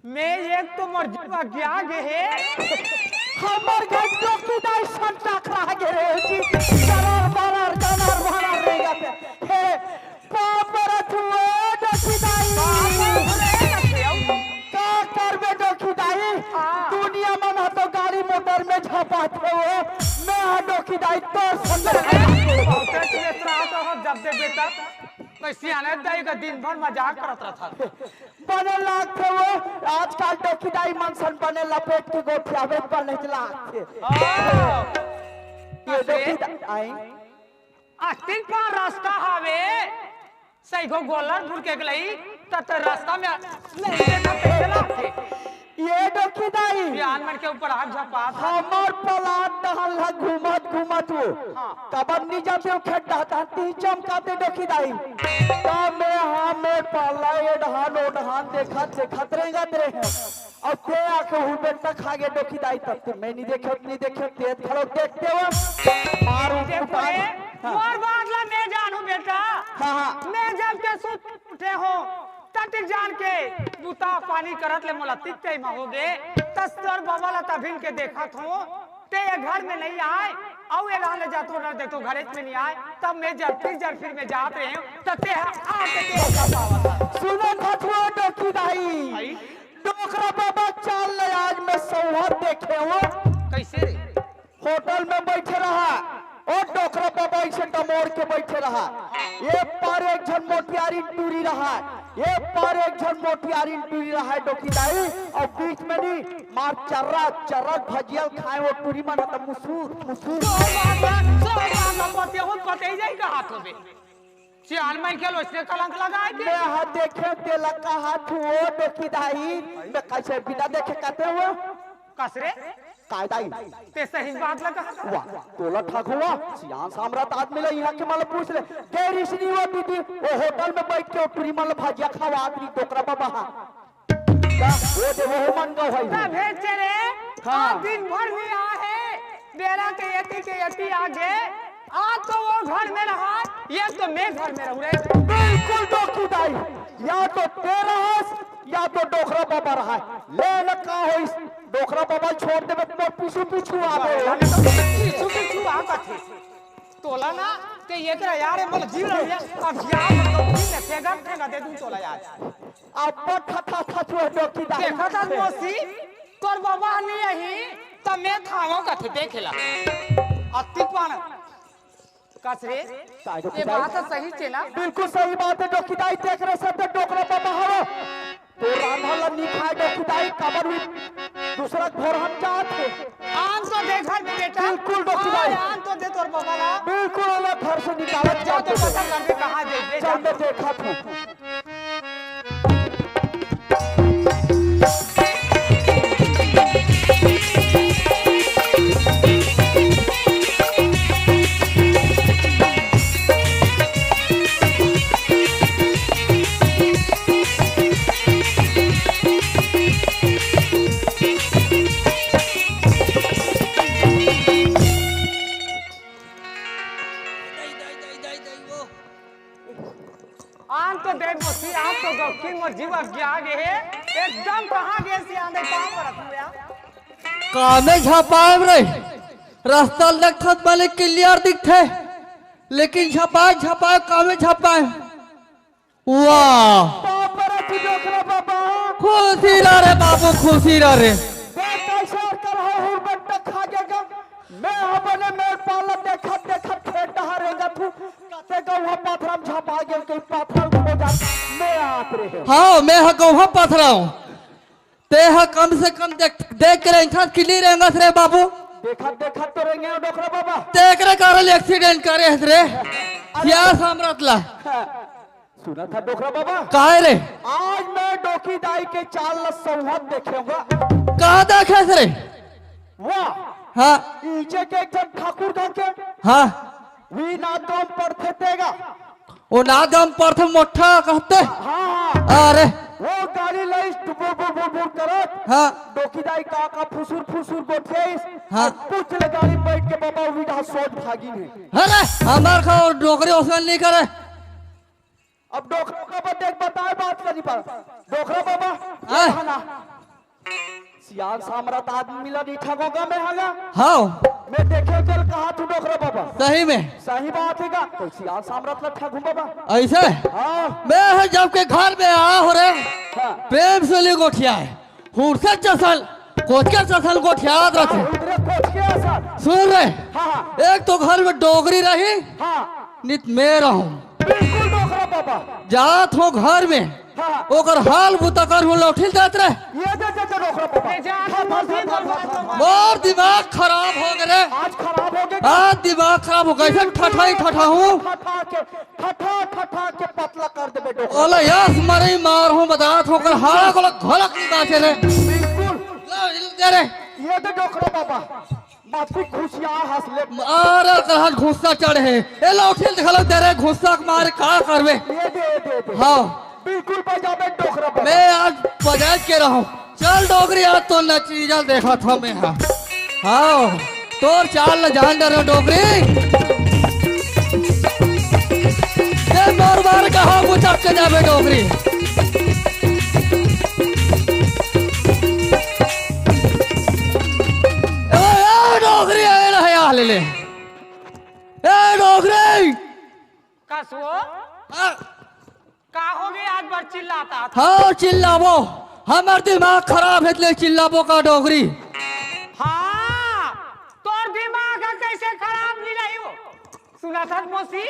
मैं एक तो मोर जीव अज्ञा गे हे। हमर घर डोकी दाई संटा खा गे रे जी। डरर बरर, डरर बरर रे गते। हे, पाप रे छुए डोकी दाई। का करबे डोकी दाई? हाँ। दुनिया मन ह तो गाड़ी मोटर में झपाथे हो। मैं हा डोकी दाई तोर संग। बहुत तेज रहा तो हम जब दे बेटा। कैसे आने दाई का दिन भर मजाक करत रहता। बने लागथे वो, आजकल डोकी दाई मन सन बने लपेट के गोठियावे बने लागथे। हाँ। ये अरे। डोकी दाई, आई। अस्तिन पार रास्ता हावे, सही गो गोलर भूल के गलई, त, त रास्ता में नहीं देखा कैसे लागथे। ये डोकी दाई। ये आन मन के ऊपर हाथ झपात। हमर पलाट डहन ला घूमत घूमत हो। हाँ। कबर नी जाते हो खेत डहत हन, ती चमकाते डोकी दाई। त मैं हा मोर पाला ये डहान ओ डहान देखत देखत रेंगत रहे। अउ ते आके हूँ बेटा खा गे डोकी दाई, तब ते मैं नी देखे, नी देखे, ते खड़ो देखते हो। मारू देख उठा। रे, हाँ। मोर बात ला मैं जानू बेटा। हाँ, हाँ। मैं जब के सुत उठे हो, तटिक जान के बूता पानी करत ले मोला तिक टाइम हो गे। तस तोर बाबा ला तभिन के देखत हो। ते ये घर में नहीं आए, अउ ये रहन ले जातो ना देखतो घरे में नहीं आए, तब मैं जब फिर जब फिर मैं जात रहे हूँ, तब ते हा आके ते ऐसा पावत है। सुनो खतुआ डोकी दाई, आई? डोकरा बाबा चाल ले आज मैं सौहत देखे हूँ। कैसे रे? होटल में बैठे रहा, ओ डोकरा बाबा ऐसे डमोर के बैठे रहा। ये पार एक झन मोटियारी टूरी रहा, ये पार एक झन मोटियारी टूरी रहा है डोकी दाई, अउ बीच में नी मार चर्रा चर्रा भजिया खाए वो टूरी मन त मुसूर मुसूर। सो बात है, सो बात है, पते हो, पते ही जाई का हाथ होबे। सियान मन के लोचने कलंक लगाए के। मैं हा देखे तेला कहा थू ओ डोकी दाई, मैं कैसे बिना देखे कहते हुए? कस रे? काय दाई? ते सही बात ला कहा। वाह, तोला ठगुआ, सियान सामरथ आदमी ला इहाँ के मन ला पूछ ले। गैर इसनी हुआ दीदी, वो होटल में बैठ के वो टुरी मन ला भजिया खवात रही डोकरा बाबा हा। का? वो दे, वो मन का भाई। तब हे चले, हाँ। आज दिन भर भी आ है, बेरा के यति के यति आ गए, आज तो वो घर में रहा, ये तो मैं घर में रहूँ रे। बिल्कुल डोकी दाई, या तो तेरा हस, या तो डोकरा बाबा रहा है। ले न का होइस, डोकरा बाबा छोड़ देबे, मोर पीछू पीछू आ गए। पीछू पीछू आ कथे। तोला ना, ते ये करा यार, मोला जीव रह गया। अब यार, मतलब, जीव ने फेंका, फेंका दे दूं तोला यार। अब ठा, ठा, ठा, छुआ डोकी दाई। देखा था मौसी, तोर बाबा नहीं अही, त मैं खावा कथे, देखे ला। अतिक पाना। कस रे? काय डोकी ये दाई? बात तो सही छे ना? बिल्कुल सही बात है, डोकी दाई देख रहे सब डोकरा बाबा हवा। तो रांधा ला नी खाए डोकी दाई, काबर भी दूसरा घर हम जात है। आन तो दे घर में बेटा। बिल्कुल डोकी दाई। हाँ, आन तो दे तोर बाबा ला। बिल्कुल अलग घर से निकालत जा तो जाते हैं। पता कर दे कहाँ दे, दे चल जा। मैं देखा था। आन तो दे मौसी, आन तो गौकी मोर जीव अग्या गे हे। एकदम कहाँ गे सियान दे, कहाँ पर तू यार? कामे झपाएब रे, रास्ता ल देखत बने clear दिखथे, लेकिन झपाए झपाए कामे झपाए। वाह, बाप रे, तू डोकरा बाबा। खुशी रह रे बाबू, खुशी रह रे। देख कैसे कर हो हुरबट्टा खा गे गा। मैं ह बने मेर पाला देखत देखत खेत डहर रेंगत हूँ। कते गौहा पाथरा म झपा गेल, कहीं पाथरा उठो जा, मैं आत रहे। हाँ, मैं ह गौहा पाथरा हूँ। ते ह कम से कम देख, देख के रेंगत कि नहीं रेंगत रे बाबू? देखत देखत तो रेंगे हो डोकरा बाबा। ते एकरे कारण accident करे हस रे। अरे या सामरत ला। हाँ। सुना था डोकरा बाबा? काय रे? आज मैं डोकी दाई के चाल ला संवत देखेंगा। का देखे रे? वाह। हाँ। नीचे के एक ठन ठाकुर गांव के। हाँ। वी नाथ गांव पड़थे तेगा। ओ नाथ गांव पड़थे मोठा कहते। हाँ, हाँ। अरे। वो गाड़ी लइस बुर बुर बुर बुर करत। हाँ। डोकी दाई का का फुसुर फुसुर गोठियाइस। हाँ। और कुछ ले गाड़ी बैठ के बाबा वीडा सोच भागी है। अरे, हमार खाओ डोकरी ओसन नहीं करे। अब डोकरा बाबा देख बताए बात करी पर। डोकरा बाबा, हाँ। ये है ना? सियान सामरत आदमी ला नहीं ठगोगा मैं हगा। हाँ। मैं देखे चल कहा तू डोकरा बाबा। सही में। सही बात है का? तो सियान सामरत ला ठगू बाबा। ऐसे? हाँ। मैं ह जब के घर में आ हो रे, हाँ। प्रेम से ले गोठिया है। हुरसे चसल, कोचके चसल गोठियात रथे। उधरे कोचके असन। सुन रे, हाँ, हाँ। एक तो घर में डोकरी रही, हाँ। नित मैं रहूं। बिल्कुल डोकरा बाबा। जात हो घर में, हाँ। ओकर हाल बुता कर हूं लौठिल जात रहे। ये दे, दे, दे डोकरा बाबा। ले जा, हाँ, हाँ, मौसी, हाँ, हाँ, हाँ, हाँ। मोर दिमाग खराब हो गए रे। आज खराब हो गए। आज दिमाग खराब हो गए, ऐसे ठठाई ठठा हूं। ठठा के ठठा ठठा के पतला कर देबे डोकरा। ओला यस मरई मार हूं बतात होकर हारा को घोलक नहीं बाचे रे। बिल्कुल। ला, इल दे रे। ये दे डोकरा बाबा। माफी खुशियार हंस ले। अरे कहाँ घुस्सा चढ़े है। ए लौठी दिखा लो दे रे घुस्सा के मारे का करबे। ये दे, ये दे, ये दे। हाँ। बिल्कुल बजाबे डोकरा बाबा। मैं आज बजा के रहूं। चल डोकरी, आज तो नतीजा देखत हंव मैं हा। हाँ, तोर चाल ल जान डरे डोकरी। ते मोर बार कहाँ मुचक के जाबे डोकरी। ए, ए, डोकरी, ए, रहे आ ले ले। ए, डोकरी। का सो? हाँ। का हो गया आज बर चिल्लाता? हाँ, चिल्लाबो। हमर दिमाग खराब है, ले चिल्लाबो का डोकरी? हाँ, तोर दिमाग है कैसे खराब नहीं रही हो? सुना था मौसी,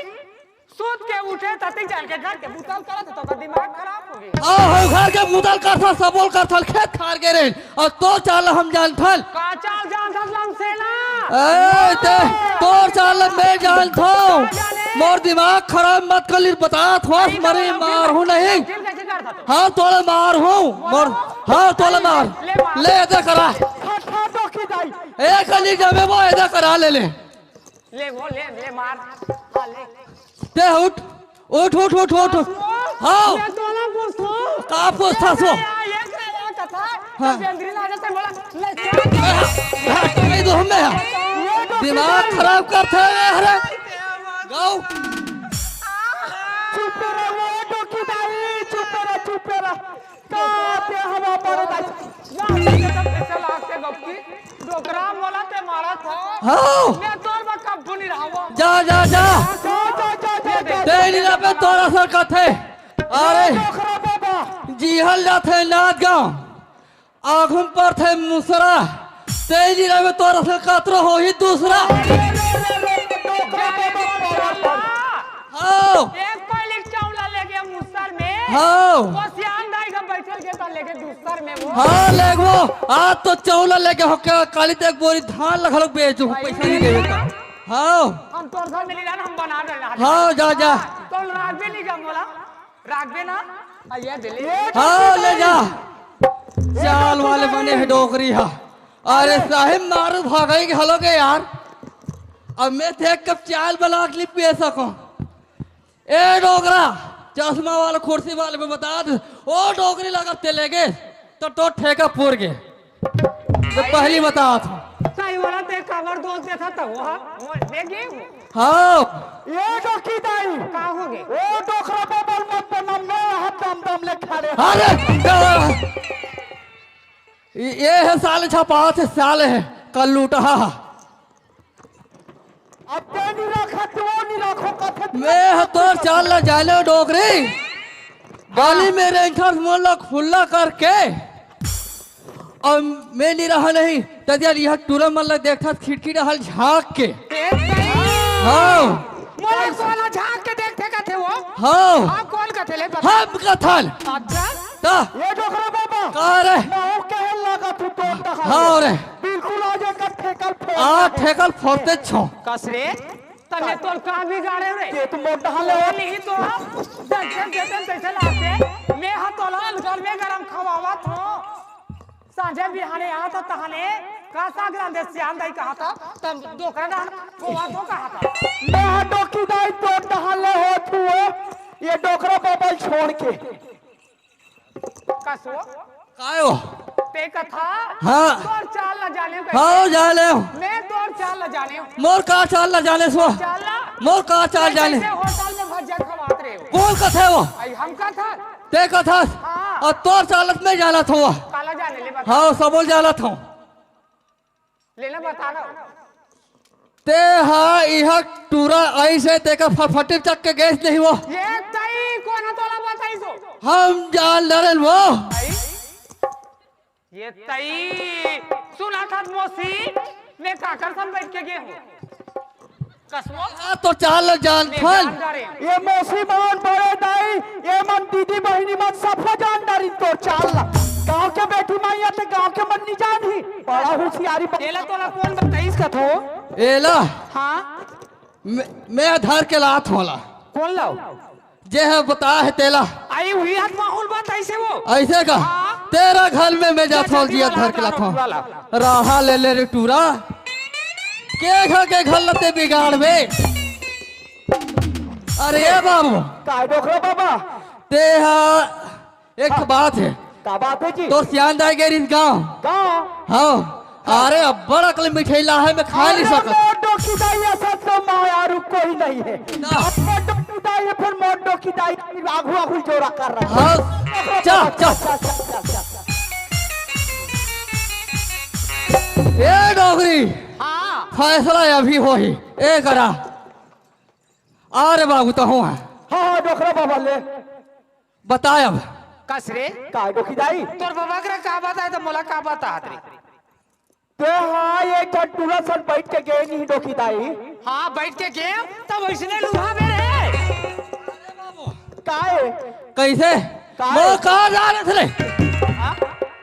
सूत के उठे तती चल के घर के बुतल करत तो का दिमाग खराब हो गया। आ, हो घर के बुतल करथल, सबोल करथल, खेत खार के रे। अउ तोर चाल ल हम जानथन। का चाल जानथस लमसेना? ए, ते, तोर चाल ल मैं जानथंव। का जाने? मोर दिमाग खराब मत कर, बतात होस, मरे मारहूं नहीं। हाँ, तोला मारहूं। मोर, हाँ, तोला मार। ले मार। ले दे करा। डोकी दाई। ए, कली जमे वो एदा करा ले ले। ले वो, ले, ले मार। हाँ, ले। ते उठ, उठ, उठ, उठ, उठ। हाँ। मैं तोला पूछथों। का पूछथस वो? ये क्या, ये क्या कथा? हाँ। तो बेंदरी लागे से बोला, ले चल। ए, ए, ए, दो हमें है। ये डोकी दाई। दिमाग खराब करथे रे, अरे। गाओ। चुप रह, वो डोकी दाई, चुप रह, चुप रह। का ते हवा पर दाई। ना, ये तो कैसे लागथे गप्पी? डोकरा मोला ते मारत हो। हाँ। मैं तोर बर कभू नहीं रहवो। जा, जा, जा। जा, जा, जा, जा, जा। ते नहीं रहे तोर असल कथे। अरे। डोकरा बाबा। जीहल जाथे नांदगांव। आँखों पर थे मुसरा। ते नहीं रहे तोर असल कतरो होही दूसरा। अरे, अरे, अरे, अरे, डोकरा बाबा, बाबा, बाबा। हाँ। एक कोई लिख चावला लेके मुसर में। हाँ। वो सियान दाई का बैठल के तो लेके दूसर में वो। हाँ, लेगवो। आज तो चावला लेके होके काली ते एक बोरी धान लखलो बेचो, भाई, पैसा नहीं देवे का। हाँ। हम तोर घर में नहीं रहना, हम बना देना। हाँ, जा, जा। हाँ, तो राखबे नहीं जा मोला। राखबे ना। आ, ये दे ले। हाँ, ले जा। चाल वाले बने हे डोकरी हा। अरे साहेब, मारू भागई के हलो के यार। अब मैं देख कब चाल बना के नहीं पी सको। ए डोकरा, चश्मा वाला कुर्सी वाले में बता दे, ओ डोकरी लगत ते लेगे, तो, तो ठेका पुर गे। तो पहली बता था। सही वाला ते काबर दोष देथा तो वो, वो दे गे वो। हाँ। ए डोकी दाई। का हो गे? ओ डोकरा बबल मत बना, मैं यहाँ दम दम ले खड़े। अरे, ये, ये है साले छपावत हे, साले हे, कल लूटा। अब ते नहीं रखा, तू नहीं रखो, कथे तू मैं ह तोर चाल ला जाने डोकरी। गाली में रेंखस मोला खुल्ला करके। और मैं नहीं रहा नहीं, तदिया यह टूरा मन ला देखत खिड़की डहल झांक के। ए भाई। हाँ। मोला कोला झांक के देखथे कथे वो। हाँ। हाँ, कौन कथे ले बता। हम कथन। अच्छा। ता। ये डोकरा बाबा। का रे? महू कहे लगा तू तोर डहल। हाँ रे। बिल्कुल आज एक ठेकल फोड़ आ दे। ठेकल फोड़ते छो। कस रे? तने तोर का बिगाड़े रे? ये तो मोटा ले। बोल ही तो। जैसे जैसे तैसे लाते। मैं हा तोला घर में गरम खवावत हो। सांझे बिहाने आ तो तहने का साग रांधे सियान दाई कहा था, तब डोकरा डाल खोवा तो कहा था। मैं हा डोकी दाई तोर डहल ले होत हुए, ये डोकरा बबल छोड़ के। कसो? काय हो? ते कथा? हाँ। तोर चाल ला जाने हो हाँ, कैसे? जाने हो। मैं तोर चाल ला जाने हो। मोर का चाल ला जाने सो? चाल ला? मोर का चाल मैं जाने? कैसे होटल में भजिया खवात रहे हो? कौन कथे वो? आई हम कथा? ते कथस? हाँ। और तोर चालत में जानत हो। काला जाने ले बता। हाँ, सबोल जानत हो। लेना बता रहा हूँ। ते हा इहा टूरा आइस हे, तेकर फटफटी चक के गैस नहीं वो। ये तई कोन तोला बताइस हो? हम जान डरेन वो। आई? ये तई सुना था मौसी, मैं काकर संग बैठ के गए हूँ। कसमो? आ तो चाल जान मैं फल। जान डरे। ये मौसी मन बड़े दाई, ये मन दीदी बहिनी मन सब जान डारिन तोर चाल ला। गाँव के बेटी माई आते गाँव के मन नहीं जान ही। बड़ा होशियारी बा- एला तोला कौन बताइस कथो? एला? हाँ। मैं, मैं धर के लात होला। कौन लाओ? जे है बता है तेला। आई हुई हाथ माहौल बात ऐसे वो। ऐसे का? हाँ। तेरा घर में मैं जात जा, होल जा, जिया धर के लात हो। वाला। राहा ले ले रे टूरा। के घर के घर लते बिगाड़ बे। अरे ए बाबू। काय डोकरा बाबा? ते हा, एक ठो बात है। का बात है जी? तोर सियान दाई गे रिस गाँव। गाँव? हाँ। अरे अब्बड़ अकल मिठाई ला है, मैं खा नहीं अरे सकत। मोर डोकी दाई, ऐसा तो मायारू कोई नहीं है। ना। अब मोर डोकी दाई है, फिर मोर डोकी दाई आगू आगू जोरा कर रहा है। हाँ। चा, चा। चा, चा, चा, चा। ए डोकरी। हाँ। फैसला अभी होही। ए करा। अरे बाबू, तो हो है। हाँ, हाँ, डोकरा बाबा ले। बताय अब। कस रे? का डोकी दाई? तोर बाबा करा का बताय त मोला का बतात रे? ते हाँ, एक झन टूरा सन बैठ के गे नहीं डोकी दाई। हाँ, बैठ के गे, तब वैसने लुहा बे रे। काहे? कैसे? काहे? वो कहाँ जा रहे थे? हाँ?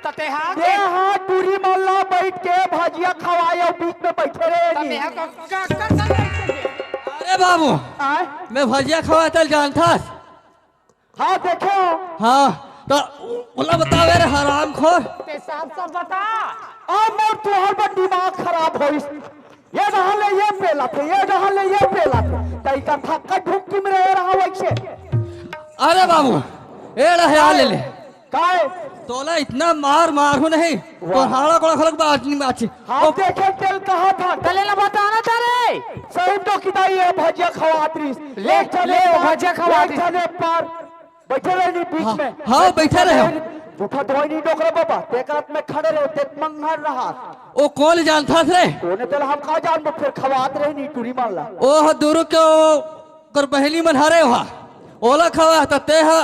त ते हाँ ते के? हाँ टूरी मल्ला बैठ के भजिया खवाए अउ बीच में बैठे रहे त ते नहीं। हाँ का, का, का, का बैठ के गे? अरे बाबू, आय? मैं भजिया खवाए तल जानथस? हाँ, देखे हो। हाँ, तो ओला बतावे रे हरामखोर। ते साफ साफ बता। अब मोर तुहर बर दिमाग खराब होइस। ये डहर ले ये पेलाथे, ये डहर ले ये पेलाथे। तई का थक्का ढुक्की में रहे रहा वैसे। अरे बाबू, ए रहे आ ले ले। काय? तोला इतना मार मार हो नहीं, वाह। तो हाड़ा कोड़ा खलक बात नहीं बाची। हम ओ देखे तेल कहा था। तले ला बताना था रे। सही तो किता ये भजिया खवात रहीस। ले, एक जने ले, पार, भजिया खवात एक रहीस। जने पार। बैठे रहे नहीं बीच हाँ, में। हाँ, बैठे रहे। जूठा धोई नहीं डोकरा बाबा। तेकरात में खड़े रहे, तेत मंगहर रहा। ओ कौन जानता रे? कोने तेल हम का जानबो, फिर खवात रहे नहीं टूरी मारला। ओह दुरु के ओ कर बहनी मन हरे हा। ओला खवा त ते हा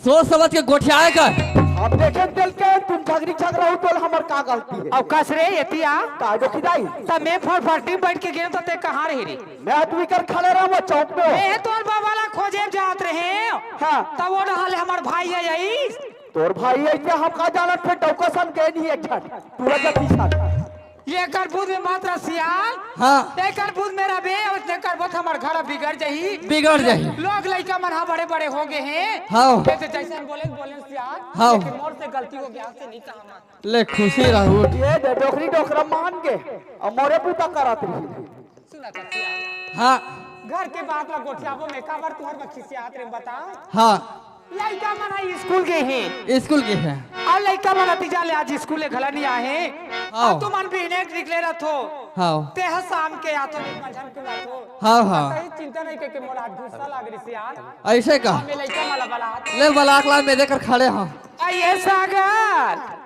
सोच समझ के गोठियाए कर। अब देखे तेल के तुम झगड़ी झगड़ा हो तो हमर का गलती है? अब कस रे एतिया। का डोकी दाई? त मैं फटफटी बैठ के गेम तो ते कहाँ रही रे? मैं हाथ विकर खड़े रहा वो चौक में। मैं तोर बाबा ला खोजे जात रहे। हाँ। तब वो रहल हमर भाई है यही। तोर भाई है क्या? हम का जानत थे डौका सन गए नहीं एक झन। पूरा जति सन। ये कर बुध में मात्रा सियाल। हाँ। ते कर बुध मेरा बे, और ते कर बुध हमर घर बिगड़ जाही। बिगड़ जाही। लोग लइका मन हा बड़े बड़े हो गए हैं। हाँ। ते जैसे हम बोले, बोले सियाल। हाँ। लेकिन मोर से गलती हो गया, आपसे नहीं कहा मैं। ले खुशी रहू। ये दे डोकरी डोकरा मान के। और मोरे पूता करत रही। सुना था सियान। हाँ। घर के बात ला गोठियाबो में काबर तुहर बर खिसियात रे बता। हाँ। लइका मन हा स्कूल गे हे। स्कूल गे हे। अउ लइका मन अतिजा ले आज स्कूल ले घला नहीं आहे। हाँ। अउ तुमन बिहने निकले रथो। हाँ। तेह शाम के आथो, नहीं मंझन के आथो। हाँ, हाँ। कहीं चिंता नहीं करके मोला आज गुस्सा लाग रही सियान। ऐसे का? हमें लइका मन ला बलात। ले बलाक ला मेरे कर खड़े हाँ। आइए सागर।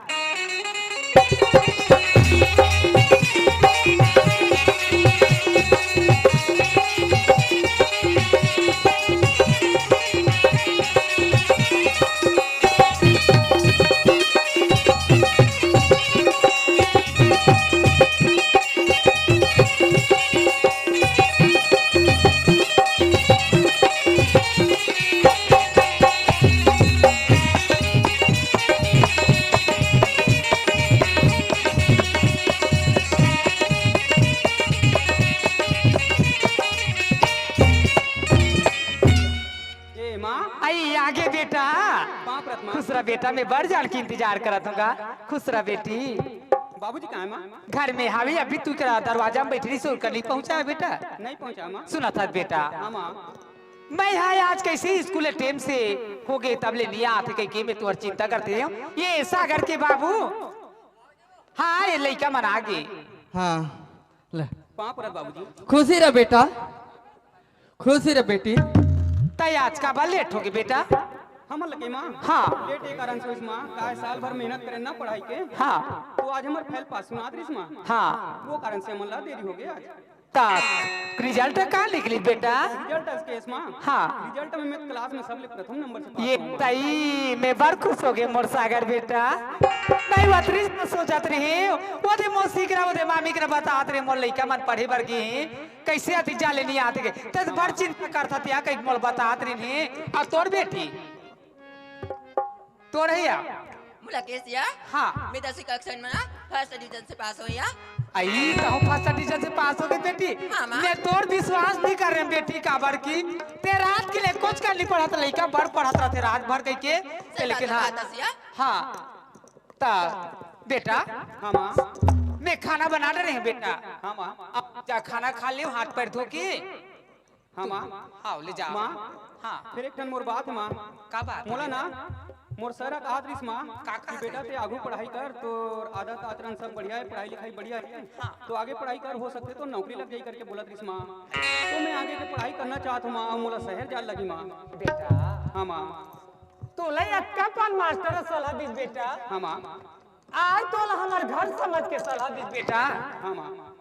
ए माँ। आई आगे बेटा। पाँव परत माँ। खुश रह बेटा, मैं बड़ जान के इंतजार करत हूँ गा। खुश रह बेटी। बाबूजी कहाँ है माँ? घर में हावे, अभी तू करा दरवाजा में बैठ रही सो कर नहीं पहुँचा है बेटा। नहीं पहुँचा माँ। सुना था बेटा। हाँ माँ। मैं हा आज कैसे स्कूल टाइम से हो गए तब ले नहीं आते कहीं के मैं तुम्हारी चिंता करते हूँ। ये सागर के बाबू। हाँ ये लइका मन आ गे। हाँ। ले। पाँव परत बाबूजी। खुशी रह बेटा। खुशी रह बेटी। तई आज काबर लेट होगे बेटा? हमन लगे माँ। हाँ। लेट ए कारण से होइस माँ, काय साल भर मेहनत करे ना पढ़ाई के। हाँ। तो आज हमर फेल पास सुनात रहिस माँ। हाँ। वो कारण से हमन ला देरी होगे आज। ता रिजल्ट का निकली बेटा? रिजल्ट आज के माँ। हाँ। रिजल्ट में मैं क्लास में सबले प्रथम नंबर से पास ये हुआ। तई मैं बड़ खुश होगे मोर सागर बेटा। नहीं वतरी सोचत रही, वो दे मौसी करा, वो दे मामी करा बतात रहे मोर लइका मन पढ़े बर गे। कैसे अति जाले नहीं आते के? ते तो बड़ चिंता करत हतिया, कहीं मोल बतात रही नहीं। और तोर बेटी? तोर है या? मोला केसिया? हाँ। मैं दसवीं कक्षा में ना फर्स्ट डिवीजन से पास हो या। आई, तो हम फर्स्ट डिवीजन से पास हो गए बेटी। हाँ, माँ। मैं तोर विश्वास नहीं कर रहे बेटी, काबर की ते रात के लिए कुछ कर नहीं पढ़त, लइका बड़ पढ़त रहते रात भर कह के। सही लेकिन बात है, हाँ। बात है, सिया। हाँ। ता बेटा, हाँ माँ। मैं खाना बना रहे हैं बेटा। हाँ माँ। अब जा खाना खा लियो हाथ पैर धो के। हाँ माँ। हाँ, ले जा। माँ। हाँ। फिर एक ठन मोर बात है माँ। का बात? मोला ना, मोर सर कहत रहिस माँ का कि कहत बेटा रहिस? ते आगू पढ़ाई कर, तोर आदत आचरण सब बढ़िया है, पढ़ाई लिखाई बढ़िया है, हाँ। तो आगे पढ़ाई कर, हो सकथे तो नौकरी लग जाही करके बोलत रहिस माँ। तो मैं आगे के पढ़ाई करना चाहत हूँ माँ, अउ मोला शहर जाए लगी माँ। बेटा। हाँ माँ। तोला अतका पन मास्टर सलाह दिस बेटा। हाँ माँ। आज तोला हमर घर समझ के सलाह दिस बेटा। हाँ माँ।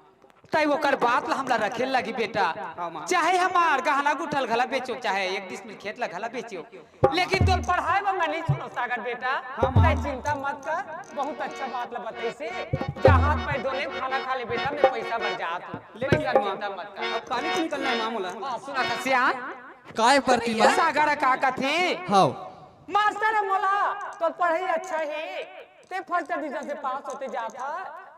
तई ओकर बात ला हमला रखे लगी बेटा। हाँ माँ। चाहे हमार गहना गुठल घला बेचो, चाहे एक डिसमिल खेत ला घला बेचो, लेकिन तोर पढ़ाई बर मैं नहीं छोड़ो सागर बेटा। हाँ माँ। तई चिंता मत कर, बहुत अच्छा बात ला बताइसे। जा हाथ पैर धो ले, खाना खा ले बेटा, मैं पैसा बर जात हूँ। ले ठीक पैसा है माँ। चिंता मत कर। अब कॉलेज निकलना है माँ मोला। हाँ, सुना था सियान। काय परती ये माँ? सागर का कथे? हाँ। मास्टर मोला, तोर पढ़ाई अच्छा है, ते फर्स्ट डिवीजन से पास होते जात हा,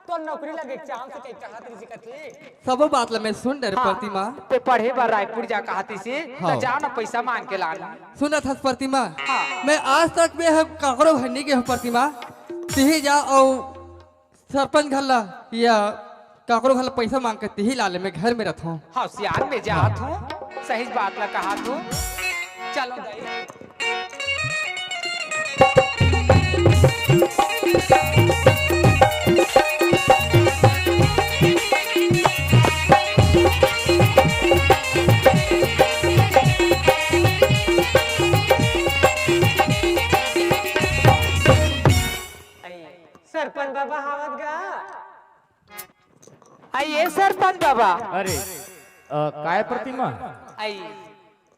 तोर नौकरी लगे चांस के कहत रहिस कथे। सबो बात ला मैं सुन डरे हाँ, परती माँ। ते पढ़े बर रायपुर जा कहत रहिस, हाँ। तो जा ना पैसा मांग के लान। सुनत हस परती माँ? हाँ। मैं आज तक में हम काकरो घर नहीं गए हूँ परती माँ। तिही जा अउ सरपंच घर ला या काकरो घर ला पइसा मांग के तिही ला ले, मैं घर में रथों। हाँ, सियान में जात हूँ, सही बात ला कहा तू। चलो दाई। सरपंच बाबा हावत गा। आई ए सरपंच बाबा। अरे, अ, काय प्रतिमा? आई,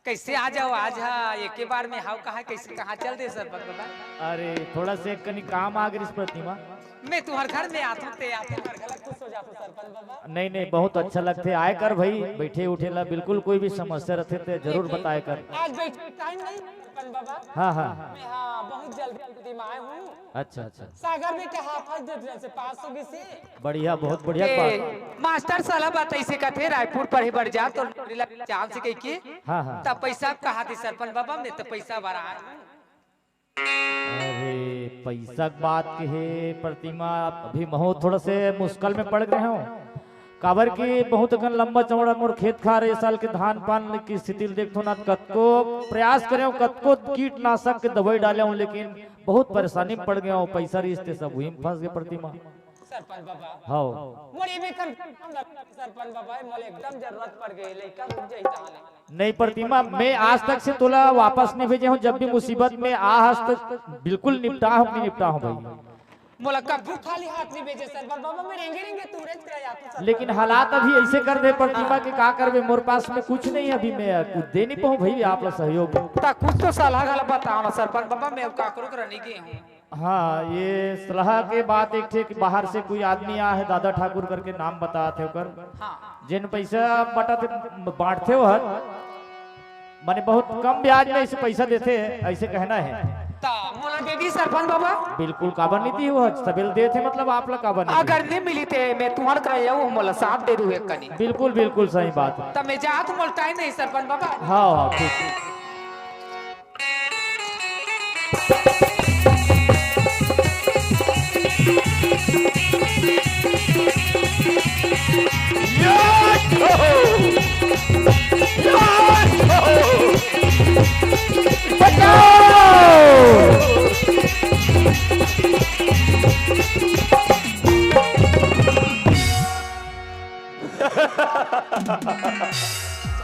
कैसे आ जाओ आज हा, एके बार में हाव कहाँ, कैसे कहाँ चल दे सरपंच बाबा? अरे, थोड़ा से कनी काम आ गइस प्रतिमा। मैं तुम्हार घर में आथों, ते आते घर घला खुश हो जाथों सरपंच बाबा। नहीं, नहीं, बहुत अच्छा लगथे। आए कर भाई, बैठे उठे ला बिल्कुल कोई भी समस्या रथे ते जरूर बताए कर। आज बैठे टाइम नहीं सरपंच बाबा। हाँ, हाँ। मैं हाँ, बहुत जल्दी जल्दी में आए हूँ। अच्छा, अच्छा। सागर में के हाफ हाफ दे दिया से पास हो गई से। बढ़िया, बहुत बढ़िया ए, बात। मास्टर साला बात ऐसे कथे, रायपुर पढ़े बर जा, तो नौकरी लग चांस कह के। हाँ, हाँ। तब पैसा कहा थी सरपंच बाबा, मैं तो पैसा भरा है। अरे, पैसा के बात के हे, प्रतिमा, अभी महूँ थोड़ा से मुश्किल में पड़ गए हूँ। काबर कि बहुत अकन लंबा चौड़ा मोर खेत खार ए साल के धान पान की स्थिति ल देखथों ना, कतको प्रयास करे हूँ, कतको कीटनाशक के दवाई डाले हूँ, लेकिन बहुत परेशानी में पड़ गया हूँ। पैसा रिश्ते सब वही में फंस गए प्रतिमा। सरपंच बाबा। हाँ। मोर ये भी कन-, सरपंच बाबा, मोर एकदम जरूरत पड़ गई, लइका रुक जाई ताले। नहीं प्रतिमा, मैं आज तक से तोला वापस नहीं भेजे हूँ। जब भी मुसीबत में आ हस त बिल्कुल निपटा हूँ, नहीं निपटा हूँ भाई। मोला कभू खाली हाथ नहीं भेजे सरपंच बाबा, मैं रेंगे रेंगे तुरंत चला जाता सरपंच लेकिन बाबा। हालात अभी ऐसे कर दे प्रतिमा के का करबे, मोर पास में कुछ नहीं अभी, मैं कुछ दे नहीं पाऊँ भाई आप ला सहयोग। ता कुछ तो सलाह गला बताओ ना सरपंच बाबा, मैं काकरो करा नहीं गए हूँ। हाँ, ये सलाह के बात एक ठे कि बाहर से कोई आदमी आ है, दादा ठाकुर करके नाम बतात हे ओकर। हाँ। जेन पैसा बटत बांटथे ओ हर, माने बहुत कम ब्याज में ऐसे पैसा देथे, ऐसे कहना है। ता मोला दे दी सरपंच बाबा। बिल्कुल, काबर नहीं दी ओ हर, सबेल देथे, मतलब आप ला काबर नहीं दी? अगर नहीं मिली ते मैं तुम्हार करा आऊ, मोला साथ दे दू एक कनी। बिल्कुल, बिल्कुल सही बात है। ता मैं जात हूँ, मोला टाइम नहीं सरपंच बाबा। हाँ, हाँ, ठीक, ठीक।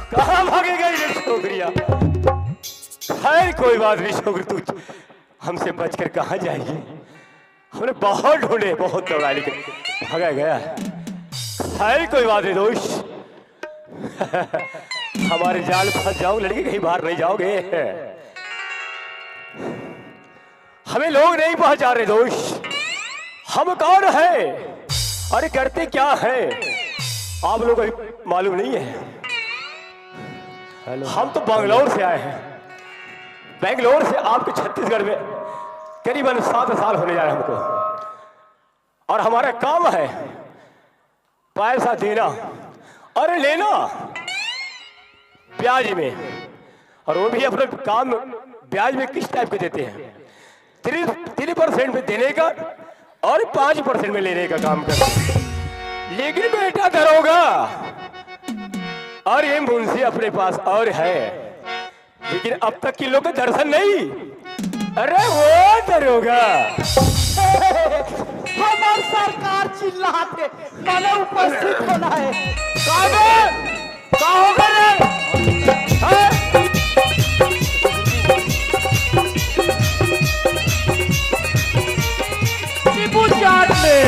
कहाँ भागे गई रे छोकरिया? खैर, कोई बात नहीं छोकरी, तू हमसे बचकर कहाँ जाएगी? हमने बहुत ढूंढे, बहुत दौड़ा, लेकिन भागा गया। खैर, कोई बात नहीं दोस्त, हमारे जाल में फंस जाओ लड़की, कहीं बाहर नहीं जाओगे। हमें लोग नहीं पहचान रहे दोस्त, हम कौन है, अरे करते क्या है, आप लोगों को मालूम नहीं है। हम तो बंगलौर से आए हैं, बेंगलोर से आपके छत्तीसगढ़ में करीबन सात साल होने जा रहे हैं हमको, और हमारा काम है पैसा देना और लेना ब्याज में, और वो भी अपने काम ब्याज में किस टाइप के देते हैं। थ्री थ्री परसेंट में देने का और पाँच परसेंट में लेने का काम करते हैं। लेकिन बेटा दरोगा और ये मुंशी अपने पास और है, लेकिन अब तक इन लोग का दर्शन नहीं। अरे वो दरोगा, हमार सरकार चिल्लात हे, माने उपस्थित होना है। का बे? का हो गए रे? हैं? नींबू चाट ले।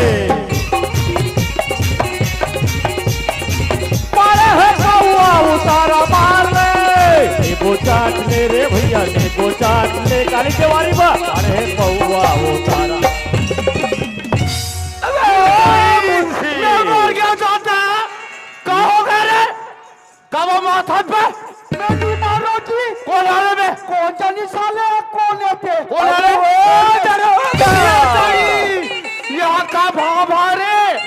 मारे है पौवा उतारा मार ले। नींबू चाट ले रे भैया, नींबू चाट ले। काली तिवारी बा। मारे है पौवा उतारा। अबे, ये मर गया जाता। का हो गए रे? का वो माथा पे? मैं नहीं मारो जी। कौन आ रहे बे? कौन जानी साले, कौन है ते? कौन आ रहे? अरे, ओ, डरो, डरो। यहाँ का भाव आ रहे?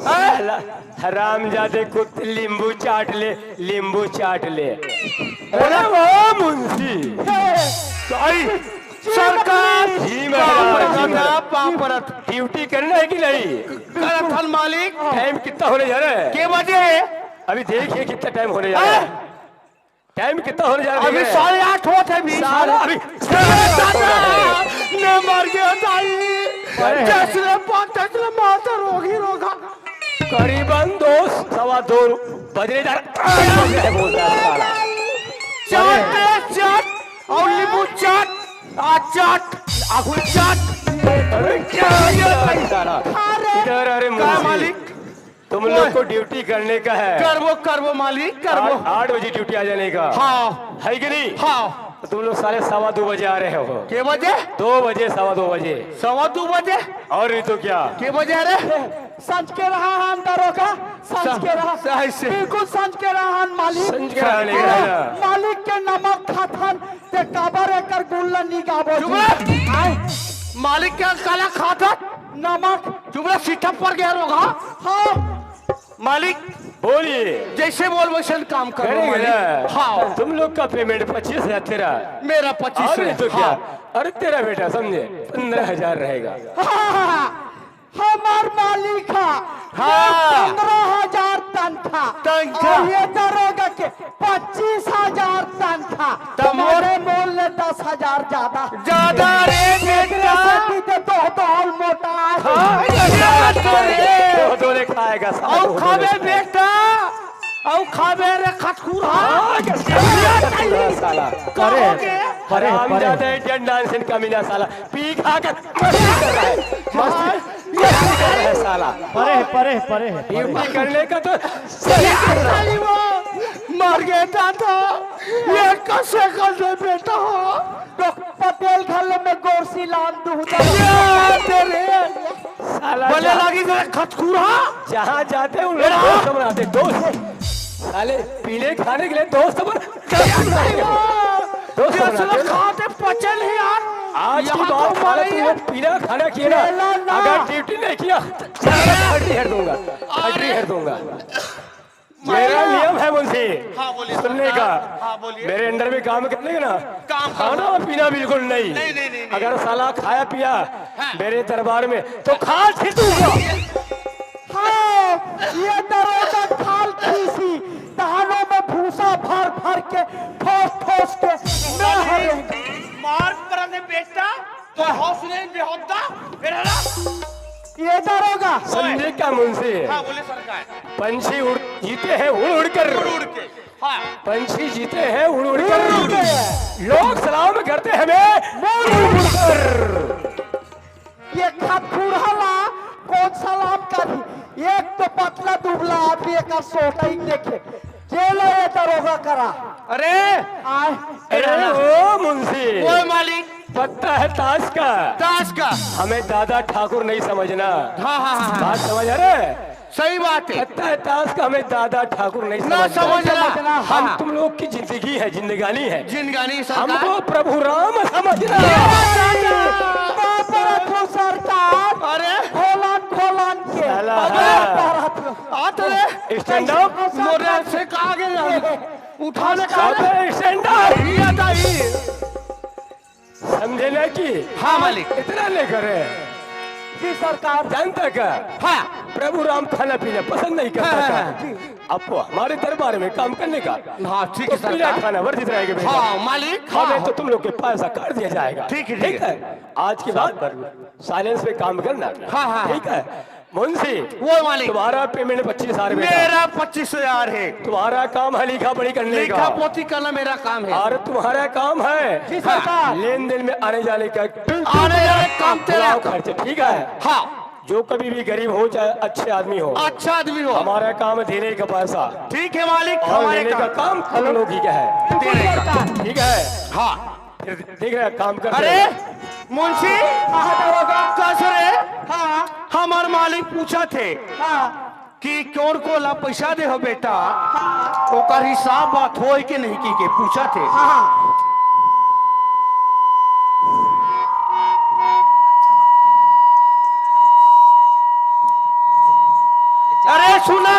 साला हरामजादे कुत्ते, नींबू चाट ले, नींबू चाट ले। अरे वो मुंशी। हे। आई। सरकार, जी महाराज, पाँव परत जी हन, महाराज। पाँव परत। ड्यूटी करना है कि नहीं? करत हन मालिक। टाइम कितना होने जा रहा है? के बजे? अभी देखिए कितना टाइम होने जा रहा है। हैं? टाइम कितना होने जा रहा है? अभी साढ़े आठ होत हे अभी। साला अभी मैं मर गया दाई। अरे। जैसे पाँच, जैसे माता रोगी रोगा। करीबन दो, सवा दो बजने जा रहा है, बोलता है साला। चाट रे, चाट, और नींबू चाट, आ चाट, आखुर चाट। अरे, क्या हो गया भाई? साला। अरे, इधर, अरे, का मुंशी, मालिक? तुम लोग को ड्यूटी करने का है। करबो, करबो मालिक, करबो। आठ, आठ बजे ड्यूटी आ जाने का। हाँ। है कि नहीं? हाँ। तो तुम लोग साले सवा दो बजे आ रहे हो। के बजे? दो बजे, सवा दो बजे। सवा दो बजे? और नहीं तो क्या? के बजे आ रहे? संझ के रहा हन दरोगा, संझ के रहा। सही से। बिल्कुल संझ के रहा हन मालिक। संझ के रहा नहीं पूरा है ना? मालिक के नमक खाथन, ते काबर एकर गुण ल निगाबो चुप जी। रह। आय। मालिक के काला खाथन? नमक। चुप रह, सीटा पर गया रोगा। हाँ। मालिक, बोलिए। जैसे बोल वैसे काम करो करेंगे मालिक। ना? हाँ। तुम लोग का पेमेंट पच्चीस हजार तेरा। मेरा पच्चीस और नहीं तो क्या? हाँ। अरे तेरा बेटा समझे, पन्द्रह हजार रहेगा। हाँ, हाँ, हाँ। हमार मालिक हा। हाँ। पन्द्रह हजार तनखा। तनखा। और ये दरोगा के पच्चीस हजार तनखा। तब मोर मैंने मोल ले दस हजार ज्यादा। ज्यादा रे एकरे बेटा। सेती ते दो दो मोटा। हाँ, ज्यादा रे। दो दो ले खाएगा, साला, और दो दो ले खाबे खाएगा। बेटा, और खाबे रे खतखूर, हाँ। हाँ, क्या साला? कहो अरे, के? अरे, हरामजादा अरे। इंडियन डांसिंग कमीना साला। पी खा के मस्ती कर रहा है। मस्ती, मस्ती कर रहा है साला। परे, परे, परे, परे। ड्यूटी करने का तो सही कर रहा है। अरे वो मर गया दादा। ये कैसे कर दे बेटा? तो पटेल घर में गोरसी लान दूं। ये तेरे साला बोले जा- लागी जरा खतखूरा। जहाँ जाते हैं उन लोग दोस्त बनाते हैं, दोस्त। साले पीने खाने के लिए दोस्त बन-, दोस्त ये बनाते हैं। साला खाते पचे नहीं यार। आज की बात साला तू वो पीना खाना किया ना, अगर ड्यूटी नहीं किया, हड्डी हर दूंगा, हड्डी हर दूंगा। मेरा नियम है मुंशी, हाँ, बोलिए सुनने सरकार। का। हाँ, बोलिए। मेरे अंडर में काम करने का ना, काम करना। खाना पीना बिल्कुल नहीं। नहीं, नहीं, नहीं, नहीं। अगर साला खाया पिया हाँ। मेरे दरबार में तो खाल खींचूंगा। हाँ, ये दरोगा खाल खींची, धानों में भूसा भर भर के ठोस ठोस के मैं हर मार पर ने बेटा। तो हौसले बेहोदा, मेरा ना। ये दरोगा। समझे क्या मुंशी? हाँ, बोले सरकार। पंछी उड़, जीते हैं उड़ उड़ कर। उड़ उड़ के। हाँ। पंछी जीते हैं उड़ उड़ कर। उड़ उड़ के। लोग सलाम करते हैं हमें मुड़ मुड़ कर। ये खतखूरा ला कौन सलाम करी? एक तो पतला दुबला आदमी, एक सोटा ही देखे। चलो ये दरोगा करा। अरे! आय। अरे ओ मुंशी। ओए मालिक। पत्ता है ताश का। ताश का। हमें दादा ठाकुर नहीं समझना। हाँ, हाँ, हाँ, हाँ। बात समझ आ रहा है? सही बात है। पत्ता है ताश का, हमें दादा ठाकुर नहीं ना समझना। समझना। हम हाँ। तुम लोग की जिंदगी है, जिंदगानी है। जिंदगानी सरकार। हमको प्रभु राम समझना। बाप रे, तू सरकार। अरे। खोलन, खोलन के। साला। अरे, हाँ। बाप रे। आ तो रे। Stand up। मोरे से कहा गया? उठा ले खा ले। अबे, stand up। ये दाई। समझे ना कि हाँ, मालिक। इतना लेकर है। जी, सरकार। जानता क्या? हाँ। प्रभु राम खाना पीना पसंद नहीं करता हाँ, था। हाँ, हाँ। अब वो हमारे दरबार में काम करने का। हाँ, ठीक तो है, पीना सरकार। खाना वर्जित रहेगा बेटा। हाँ, मालिक, हाँ। हमें तो तुम लोग के पैसा काट दिया जाएगा। ठीक है, ठीक ठीक है। है? आज के बाद साइलेंस पे काम करना। हाँ, हाँ, ठीक हाँ। है? मुंशी, वो मालिक। तुम्हारा पेमेंट पच्चीस हजार बेटा। मेरा पच्चीस हजार है। तुम्हारा काम है लिखा पढ़ी करने का। लिखा पोती करना मेरा काम है। और तुम्हारा काम है जी सरकार। लेन देन में आने जाने का। आने जाने काम तेरा। बुलाओ खर्च, ठीक है? हाँ। जो कभी भी गरीब हो चाहे अच्छे आदमी हो, अच्छा आदमी हो। हमारा काम है देने का पैसा। ठीक है मालिक, और हमारे लेने का काम। काम तुम लोग ही का है। देने का। ठीक है? हाँ। फिर देख रहे हैं, काम करते अरे, हैं। मुंशी, हाँ, दरोगा। कस रे? हाँ। हमार मालिक पूछा थे हाँ। कि कौन को ला पैसा दे हो बेटा, हाँ। ओकर हिसाब बात होय के नहीं की के पूछा थे। हाँ। अरे सुना,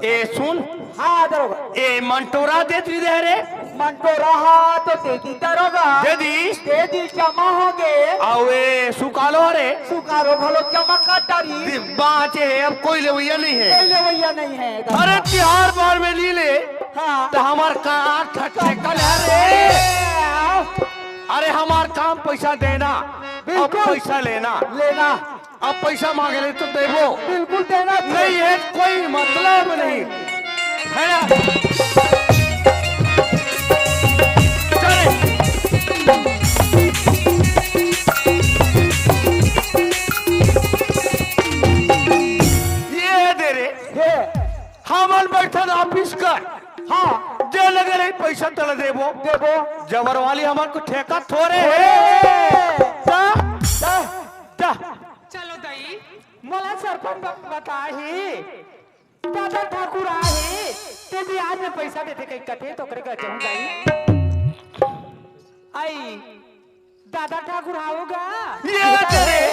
ए सुन, हाँ, दरोगा। ए मंटोरा देत रही दे रे। मन तो रहा तो दे दी दरोगा। दे दी। दे दी, जमा हो गे। अउ ए सुकालो रे। सुकालो घलो जमा कर डारी। दि-, बाँचे हे, अब कोई लेवइया नहीं हे। कोई लेवइया नहीं हे। अरे तिहार बार में ली ले। हाँ। त हमर का ठेका ले रे। अरे हमार काम पैसा देना, अब बिल्कुल। पैसा लेना। लेना। अब पैसा मांगे ले तो देबो। बिल्कुल देना। नहीं है, कोई मतलब नहीं है ना। चले। ये दे रे। हे। हमन बैठन ऑफिस कर। हाँ। जे लगे रही पैसा तला देबो। देबो। जबर वाली हमर को ठेका थोरे हे। ता, ता, ता। चलो दाई, मोला सरपंच ब-, बताही। दादा ठाकुर आहे, ते बियाज में पैसा देथे कहि कथे, त ओकरे घर जाहूं दाई। आई, दादा ठाकुर आओगा? ये दे रे।